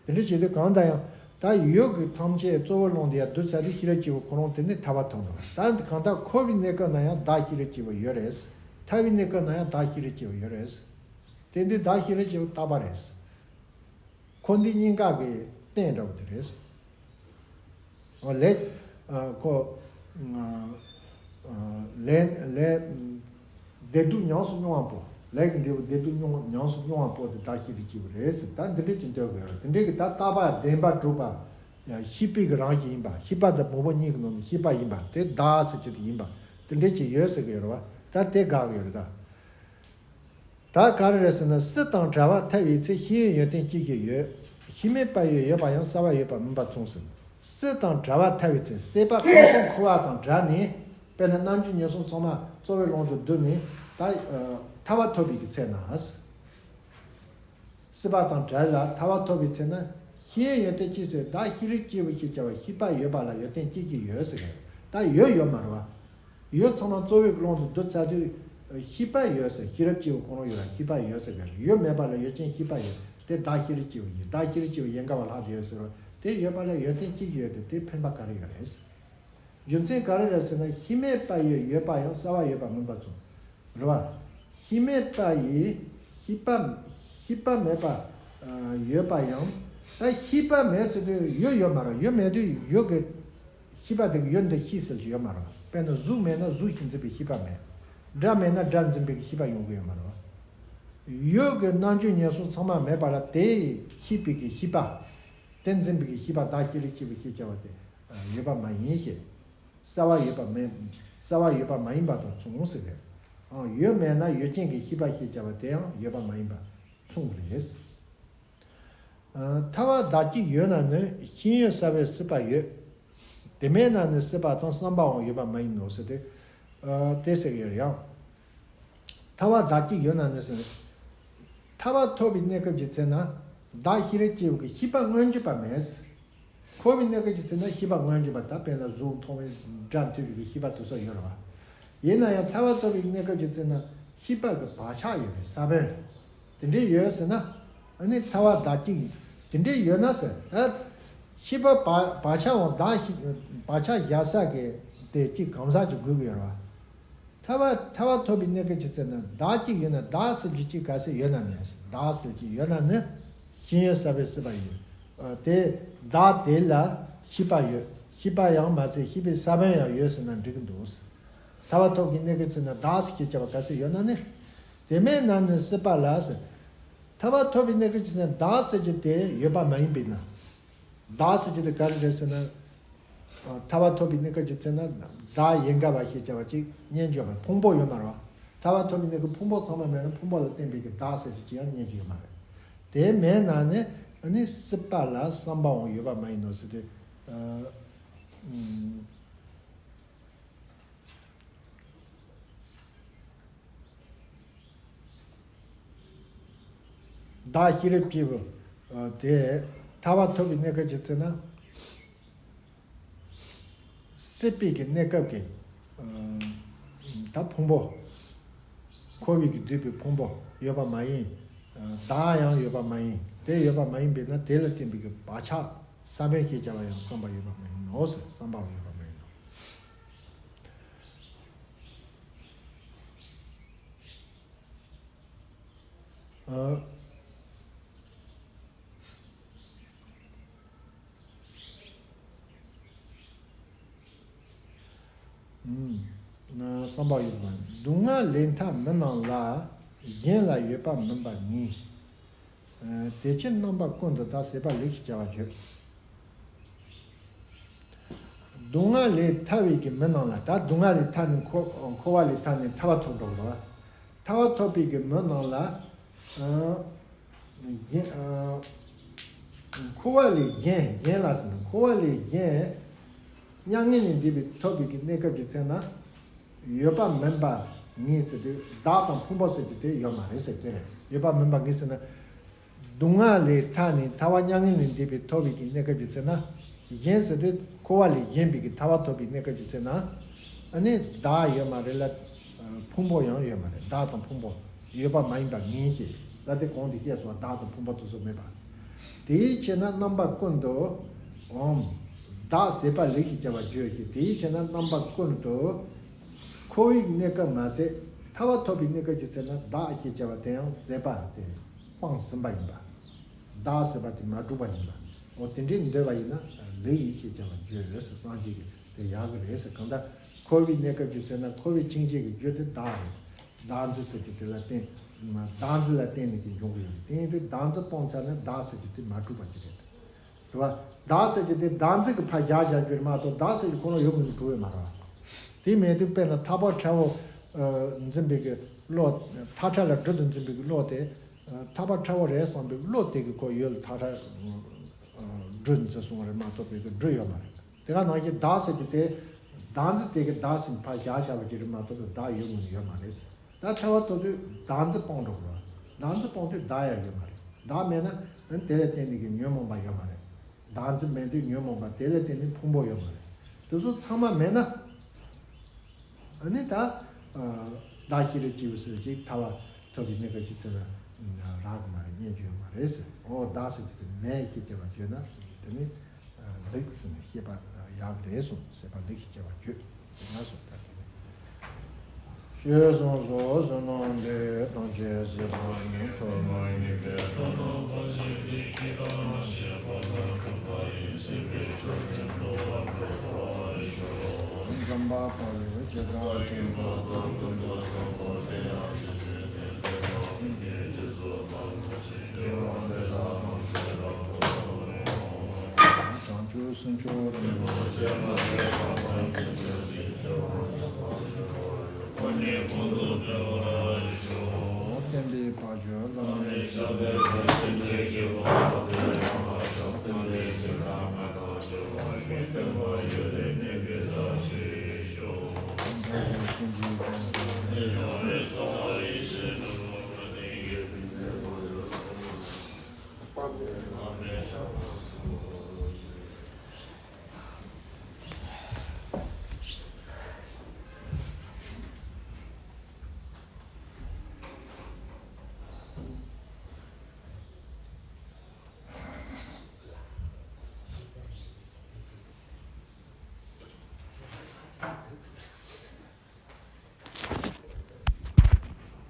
དེ་འདྲ་བྱེད་དུས་གང་ལྟར་ཡང་ད་ཡུལ་གྱི་ཐམས་ཅད་གཙོ་བོ་ཀློང་དུ་ཡར་བསྡུ་ཚར་དུས། ཤེས་རབ་སྐྱེས་བུ་ཁོ་རང་དེ་ནི་ཐལ་བ་ཐོབ་འགྲོ། ད་གང་ལྟར་འཁོར་བའི་གནས་སྐབས་ན་ཡང་བདག་ཤེས་རབ་སྐྱེས་བུ་ཡོད་རེད། ཐར་བའི་གནས་སྐབས་ན་ཡང་བདག་ཤེས་རབ་སྐྱེས་བུ་ཡོད་རེད། དེ་འདི་བདག་ཤེས་རབ་སྐྱེས་བུ་རྟག་པ་རེད། འཁོར་འདས་གཉིས་ཀ་གི་རྟེན་འདྲ་བོ་དེ་རེད། ལས། ཁོ། ལས། ལས། བདེ་སྡུག་ཉམས་སུ་མྱོང་བ་པོ། ལས་ཀྱི་འབྲས་བུ་བདེ་སྡུག་མྱོང་ཉམས་སུ་མྱོང་བ་པོ་དེ་བདག་ཤེས་རབ་སྐྱེས་བུ་རེད་ཟེར། ད་འདི་འདྲས་ཀྱི་འདོད་དགོས་རེད། དེ་འདྲས་ཀྱི་ད་རྟག་པ་བདེན་པར་གྲུབ་པ། ཤེས་པའི་གི་རང་བཞིན་ཡིན་པ། ཤེས་པ་དང་མུན་པ་གཉིས་ཀྱི་ནང་ནས་ཤེས་པ་ཡིན་པ། དེ་བདག་ཟེར་རྒྱུ་དེ་ཡིན་པ། དེ་འདྲས་ཀྱི་ཡོད་ཟེར་གི་ཡོད་རེད་བ། ད་དེ་དགག་གི་ཡོད་རེད་ད། ད་ག་རེ་རེད་ཟེར་ན། སྲིད་དང་བྲལ་བར་ཐལ་བའི་ཚེ། ཤེས་ཡོན་ཡོན་ཏན་ཅི་ཞིག་ཡོད། ཤེས་མེད་པ་ཡི་ཡོད་པ་ཡང་། གསལ་བ་ཡོད་པར་མིན་པར་མཚུངས་ཟེར། སྲིད་དང་བྲལ་བར་ཐལ་བའི་ཚེ། སྲེད་པ་ཁམས་གསུམ་འཁོར་བ་དང་བྲལ་ནས། དཔེར་ན་རྣམ་འགྱུར་ཉེར་སོང་ཚང་མ་གཙོ་བོའི་ཀློང་དུ་བསྡུས་ནས། ད་ཐལ་བ་ཐོབ་པའི་གི་ཚེ་ན། སྲིད་པ་དང་བྲལ་ལ་ཐལ་བ་ཐོབ་པའི་ཚེ་ན། ཤེས་ཡོན་ཡོན་ཏན་ཅི་ཟེར། བདག་ཤེས་རབ་སྐྱེས་བུ་ཞེས་བྱ་བ་ཤེས་པ་ཡོད་པ་ལ་ཡོན་ཏན་ཅི་ཞིག་ཡོད་ཟེར་གི། ད་ཡོད་ཡོད་མ་རེད་བ། ཡོད་ཚང་མ་གཙོ་བོའི་ཀློང་དུ་བསྡུ་ཚར་དུས། ཤེས་པ་ཡོད་ཟེར། ཤེས་རབ་སྐྱེས་བུ་ཁོ་རང་ཡོད་ལ་ཤེས་པ་ཡོད་ཟེར་གི། ཡོད་མེད་པ་ལ་ཡོད་ཅན་ཤེས་པ་ཡོད། དེ་བདག་ཤེས་རབ་སྐྱེས་བུ་ཡིན། བདག་ཤེས་རབ་སྐྱེས་བུ་ཡན་གར་བ་ལྷག་ཏུ་ཡོད་ཟེར་བ། དེ་ཡོད་པ་ལ་ཡོན་ཏན་ཅི་ཞིག་ཡོད་དེ། དེ་ཕན་པ་ག་རེ་ཡོད་རེད། རྒྱུ་མཚན་ག་རེ་རེད་ཟེར་ན། ཤེས་མེད་པ་ཡི་ཡོད་པ་ཡང་། གསལ་བ་ཡོད་པར་མིན་པར་མཚུངས། རེད་བ། ཤེས་མེད་པ་ཡི་ཤེས་པ། ཤེས་པ་མེད་པ་ཡོད་པ་ཡང་། ད་ཤེས་པ་མེད་ཟེར་དུས་ཡོད་ཡོད་མ་རེད། ཡོད་མེད་དུས་ཡོད་ཀྱི་ཤེས་པ་དེ་གི་ཡོད་འདི་ཤེས་ཟེར་གྱི་ཡོད་མ་རེད། དཔེར་ན་གཟུགས་མེད་ན་གཟུགས་ཤིག་འཛིན་པའི་ཤེས་པ་མེད། སྒྲ་མེད་ན་སྒྲ་འཛིན་པའི་གི་ཤེས་པ་ཡོང་གི་ཡོད་མ་རེད། ཡོད་ཀྱི་རྣམ་འགྱུར་ཉེར་སོང་ཚང་མ་མེད་པ་ལ་དེ་ཤེས་པའི་གི་ཤེས་པ། དེ་འཛིན་པའི་གི་ཤེས་པ། བདག་ཤེས་རབ་སྐྱེས་བུ་ཞེས་བྱ་བ་དེ་ཡོད་པ་མ་ཡིན་ཞེས། གསལ་བ་ཡོད་པ་མིན། གསལ་བ་ཡོད་པ་མ་ཡིན་པ་དང་མཚུངས་ཟེར་གི། ཡོད་མེད་ན་ཡོད་ཅན་གྱི་ཤེས་པ་ཞེས་བྱ་བ་དེ་ཡང་ཡོད་པ་མ་ཡིན་པ་མཚུངས་རེད། ཐལ་བ་བདག་གཅིག་ཡོད་ན་ནི། ཤེས་ཡོན་གསལ་བའི་སྲིད་པ་ཡོད། དེ་མེད་ན་ནི་སྲིད་པ་དང་། བསམ་པའང་ཡོད་པ་མ་ཡིན་ནོ་ཟེར་ཏེ། དེ་ཟེར་གི་ཡོད་ཡང་། ཐལ་བ་བདག་གཅིག་ཡོད་ན་ནི་ཟེར། ཐལ་བ་ཐོབ་པའི་གནས་སྐབས་ཀྱི་ཚེ་ན། བདག་ཤེས་རབ་སྐྱེས་བུ་གི་ཤེས་པ་མངོན་གྱུར་པ་མེད། འཁོར་བའི་གནས་སྐབས་ཀྱི་ཚེ་ན་ཤེས་པ་མངོན་གྱུར་པ། ད་དཔེར་ན་གཟུགས་མཐོང་བའི་སྒྲ་ཐོས་པའི་གི་ཤེས་པ་དེ་ཚོ་ཡོད་རེད་བ། ཡིན་ན་ཡང་ཐལ་བ་ཐོབ་པའི་གནས་སྐབས་ཀྱི་ཚེ་ན་ཤེས་པ་གི་བག་ཆགས་ཡོད་རེད། ས་བོན་དེ་འདྲའི་ཡོད་ཟེར་ན། ཨ་ནི་ཐལ་བ་བདག་གཅིག་དེ་འདྲའི་ཡོད་ན་ཟེར། ད་ཤེས་པ་བག་བག་ཆགས་འོང་བདག་ཤེས་བག་ཆགས་བཞག་ས་གི་དེ་གཅིག་གང་ཟག་ཅིག་དགོས་ཀྱི་ཡོད་རེད་བ། ཐར་པ་ཐར་པ་ཐོབ་པའི་གནས་སྐབས་ཅིག་ཟེར་ན་བདག་གཅིག་ཡོད་ན། བདག་ཟེར་རྒྱུ་གཅིག་ག་ཚད་ཡོད་ན་མེད། བདག་ཟེར་རྒྱུ་ཡོད་ན་ནི་ཤེས་ཡོན་གསར་པའི་སྲིད་པ་ཡོད། ཨ། དེ་བདག་དེ་ལ་ཤེས་པ་ཡོད། ཤེས་པ་ཡང་མ་ཚད་ཤེས་པའི་ས་བོན་ཡང་ཡོད་ཟེར་ན་འགྲིག་གི་འདུག། ཐར་པ་ཐོབ་ཀྱི་གནས་སྐབས་ཅིག་ན་བདག་ཟེར་རྒྱུ་བྱ་བ་ག་ཚད་ཡོད་ན་ནི། དེ་མེད་ན་ནི་སྲིད་པ་ལ་ཟེར། ཐར་པ་ཐོབ་པའི་གནས་སྐབས་ཅིག་ན་བདག་ཟེར་རྒྱུ་དེ་ཡོད་པ་མ་ཡིན་པས་ན། བདག་ཟེར་རྒྱུ་དེ་ག་རེ་རེད་ཟེར་ན། ཨ། ཐར་པ་ཐོབ་པའི་གནས་སྐབས་ཅིག་ཚེ་ན་བདག་ཡིན་དགའ་བ་ཞེས་བྱ་བ་ཅིག་རྙེད་རྒྱུ་ཡོད་མ་རེད། ཕུང་པོ་ཡོད་མ་རེད་བ། ཐར་པ་ཐོབ་པའི་གནས་སྐབས་ཕུང་པོ་ཚང་མ་མེད་ན་ཕུང་པོ་ལ་བརྟེན་པའི་གི་བདག་ཟེར་རྒྱུ་ཅིག་ཡང་རྙེད་རྒྱུ་ཡོད་མ་རེད། དེ་མེད་ན་ནི་ཨ་ནི་སྲིད་པ་ལ་བསམ་པའང་ཡོད་པ་མ་ཡིན་ནོ་ཟེར་ཏེ། ཨ། ཨུམ། བདག་ཤེས་རབ་སྐྱེས་བུ་དེ་ཐར་པ་ཐོབ་པའི་གནས་སྐབས་ཅིག་ཚེ་ན། སྲིད་པའི་གི་གནས་སྐབས་ཀྱི། ཨ། ད་ཕུང་པོ། འཁོར་བའི་གི་འདུས་པའི་ཕུང་པོ་ཡོད་པ་མ་ཡིན། ཨ། བདག་ཡང་ཡོད་པ་མ་ཡིན། དེ་ཡོད་པ་མ་ཡིན་པས་ན་དེ་ལ་བརྟེན་པའི་གི་བག་ཆགས་ས་བོན་ཞེས་བྱ་བ་ཡང་བསམ་པ་ཡོད་པ་མ་ཡིན་ནོ་ཟེར། བསམ་པའང་ཡོད་པ་མ་ཡིན་ནོ། ཨ། ཨུམ། བསམ་པ་ཡོད་པ། སྡུག་བསྔལ་ལས་ཐར་མི་རྣམས་ལ། གཞན་ལ་ཡོད་པ་མིན་པར་ངེས། ཨ། དེ་ཕྱིར་རྣམ་པ་ཀུན་ཏུ་བདག་ཟད་པ་ལེགས་ཞེས་བྱ་བ་བརྗོད། སྡུག་བསྔལ་ལས་ཐར་བའི་གི་མི་རྣམས་ལ། ད་སྡུག་བསྔལ་ལས་ཐར་ནས་འཁོར་འཁོར་བ་ལས་ཐར་ནས་ཐར་པ་ཐོབ་འགྲོ་དགོས། ཐར་པ་ཐོབ་པའི་གི་མི་རྣམས་ལ། ཨ། གཞན། ཨ། འཁོར་བ་ལས་གཞན། གཞན་ལ་ཟེར་ན་འཁོར་བ་ལས་གཞན། མྱ་ངན་ལས་འདས་པའི་ཐོབ་པའི་གི་གནས་སྐབས་ཀྱི་ཚེ་ན། ཡོད་པ་མིན་པ་ངེས་ཟེར་དུས་བདག་དང་ཕུང་པོ་ཟེར་རྒྱུ་དེ་ཡོད་མ་རེད་ཟེར་དེ་རེད། ཡོད་པ་མིན་པ་ངེས་ཟེར་ན། སྡུག་བསྔལ་ལས་ཐར་ནས་ཐར་པ་མྱ་ངན་ལས་འདས་པའི་ཐོབ་པའི་གི་གནས་སྐབས་ཀྱི་ཚེ་ན། གཞན་ཟེར་དུས་འཁོར་བ་ལས་གཞན་པའི་གི་ཐར་པ་ཐོབ་པའི་གནས་སྐབས་ཀྱི་ཚེ་ན། ཨ་ནི་བདག་ཡོད་མ་རེད་ལ། ཕུང་པོ་ཡང་ཡོད་མ་རེད། བདག་དང་ཕུང་པོ་ཡོད་པ་མ་ཡིན་པ་ངེས་ཞེས་ལ་དེ་གོང་དུ་བཤད་སོང་། བདག་དང་ཕུང་པོ་དེ་ཚོ་མེད་པ། དེའི་ཕྱིར་ན་རྣམ་པ་ཀུན་ཏུ། འོམ། བདག་ཟད་པ་ལེགས་ཞེས་བྱ་བ་བརྗོད་ཅིང་། དེའི་ཕྱིར་ན་རྣམ་པ་ཀུན་ཏུ། འཁོར་བའི་གནས་སྐབས་མ་ཟད་ཐར་པ་ཐོབ་པའི་གནས་སྐབས་ཀྱི་ཚེ་ན་བདག་ཞེས་བྱ་བ་དེ་ཡང་ཟད་པ་དེ་སྤངས་ཟིན་པ་ཡིན་པ། བདག་ཟེར་བ་དེ་མ་གྲུབ་པ་ཡིན་པ། འོ་དེ་འདྲའི་འདོད་པ་ཡིན་ན་ལེགས་ཡིན་ཞེས་བྱ་བ་བརྗོད་ཟེར། སངས་རྒྱས་ཀྱིས་དེ་ཡག་གི་རེད་ཟེར། གང་ལྟར་འཁོར་བའི་གནས་སྐབས་ཀྱི་ཚེ་ན་འཁོར་བའི་འཆིང་བྱེད་ཀྱི་རྒྱུ་དེ་བདག་རེད། བདག་འཛིན་ཟེར་གྱི་དེ་ལ་བརྟེན། བདག་འཛིན་ལ་བརྟེན་ནས་ཀྱི་འབྱུང་གི་ཡོད་རེད། དེ་ཡིན་དུས་བདག་འཛིན་སྤངས་ཚར་ན་བདག་ཟེར་གྱི་དེ་མ་གྲུབ་པ་ཅིག་རེད། རེད་བ། བདག་ཟེར་གྱི་དེ་བདག་འཛིན་གྱི་ཕར་བཞག་བཞག་རྒྱུ་རེད་མ་གཏོགས་བདག་ཟེར་གྱི་ཁོ་རང་ཡོད་མིན་གྱི་གྲུབ་ཡོད་མ་རེད་བ། དེ་མེད་དུས་དཔེར་ན་ཐག་པ་ཁྲ་བོ་འཛིན་པའི་གི་བློ། ཐག་ཁྲ་ལ་སྦྲུལ་དུ་འཛིན་པའི་གི་བློ་དེ། ཐག་པ་ཁྲ་བོ་རེད་བསམ་པའི་བློ་དེ་གི་ཁོ་ཡོད་ལ་ཐག་ཁྲ་སྦྲུལ་འཛིན་སོང་བ་རེད་མ་གཏོགས་པའི་གི་སྦྲུལ་ཡོད་མ་རེད། དེ་ག་ནང་བཞིན་བདག་ཟེར་གྱི་དེ་བདག་འཛིན་དེ་གི་བདག་ཟིན་ཕར་བཞག་བཞག་པ་ཅིག་རེད་མ་གཏོགས་པའི་བདག་ཡོད་མིན་ཡོད་མ་རེད། ད་ཐར་པ་ཐོབ་དུས་བདག་འཛིན་སྤངས་འགྲོ་དགོས། བདག་འཛིན་སྤངས་དུས་བདག་ཡང་ཡོད་མ་རེད། བདག་མེད་ན་དེ་ལ་བརྟེན་ནས་ཀྱི་ཉོན་མོངས་པ་ཡོད་མ་རེད། བདག་འཛིན་མེད་དུས་ཉོན་མོངས་པ་དེ་ལ་བརྟེན་ནས་ཕུང་པོ་ཡོད་མ་རེད། དེ་ཚོ་ཚང་མ་མེད་ན། ཨ་ནི་ད་བདག་ཤེས་རབ་སྐྱེས་བུ་ཟེར་ཅིག་ཐར་པ་ཐོབ་པའི་གནས་སྐབས་ཅིག་ཚེ་ན་རག་གི་མ་རེད། རྙེད་རྒྱུ་ཡོད་མ་རེད་ཟེར། འོ་བདག་ཟེར་དུས་དེ་མེད་ཤེས་བྱ་བ་བརྗོད་ན་དེ་ནི། ལེགས་ཟེར་ནས་བཤད་པ་ཡག་རེད་གསུངས། ཟད་པ་ལེགས་ཞེས་བྱ་བ་བརྗོད་ན་གསུངས། ད་དེ་ནས། ཞེས་གསུངས་སོ། བསོད་ནམས་འདི་ཡིས་ཐམས་ཅད་གཟིགས་པ་ཉིད། ཐོབ་པ་ཉིད་ཀྱི་ཕ་རོལ་ཏུ་ཕྱིན་པའི་ཕྱིར་ན། འཇམ་དཔལ་དཔའ་བོས་ཇི་ལྟར་བསྟན་པ་དེ་བཞིན་དུ་བསམ་པ་དེ་ཡང་དེ་བཞིན་ཏེ། དེ་དག་ཐམས་ཅད་རྣམ་པར་དག་པའི་བྱང་ཆུབ་སེམས་མཆོག་རིན་པོ་ཆེ་ལ་བརྟེན་པའི་བར་ཆད་བླ་མེད་ཞི་བ་ཡི།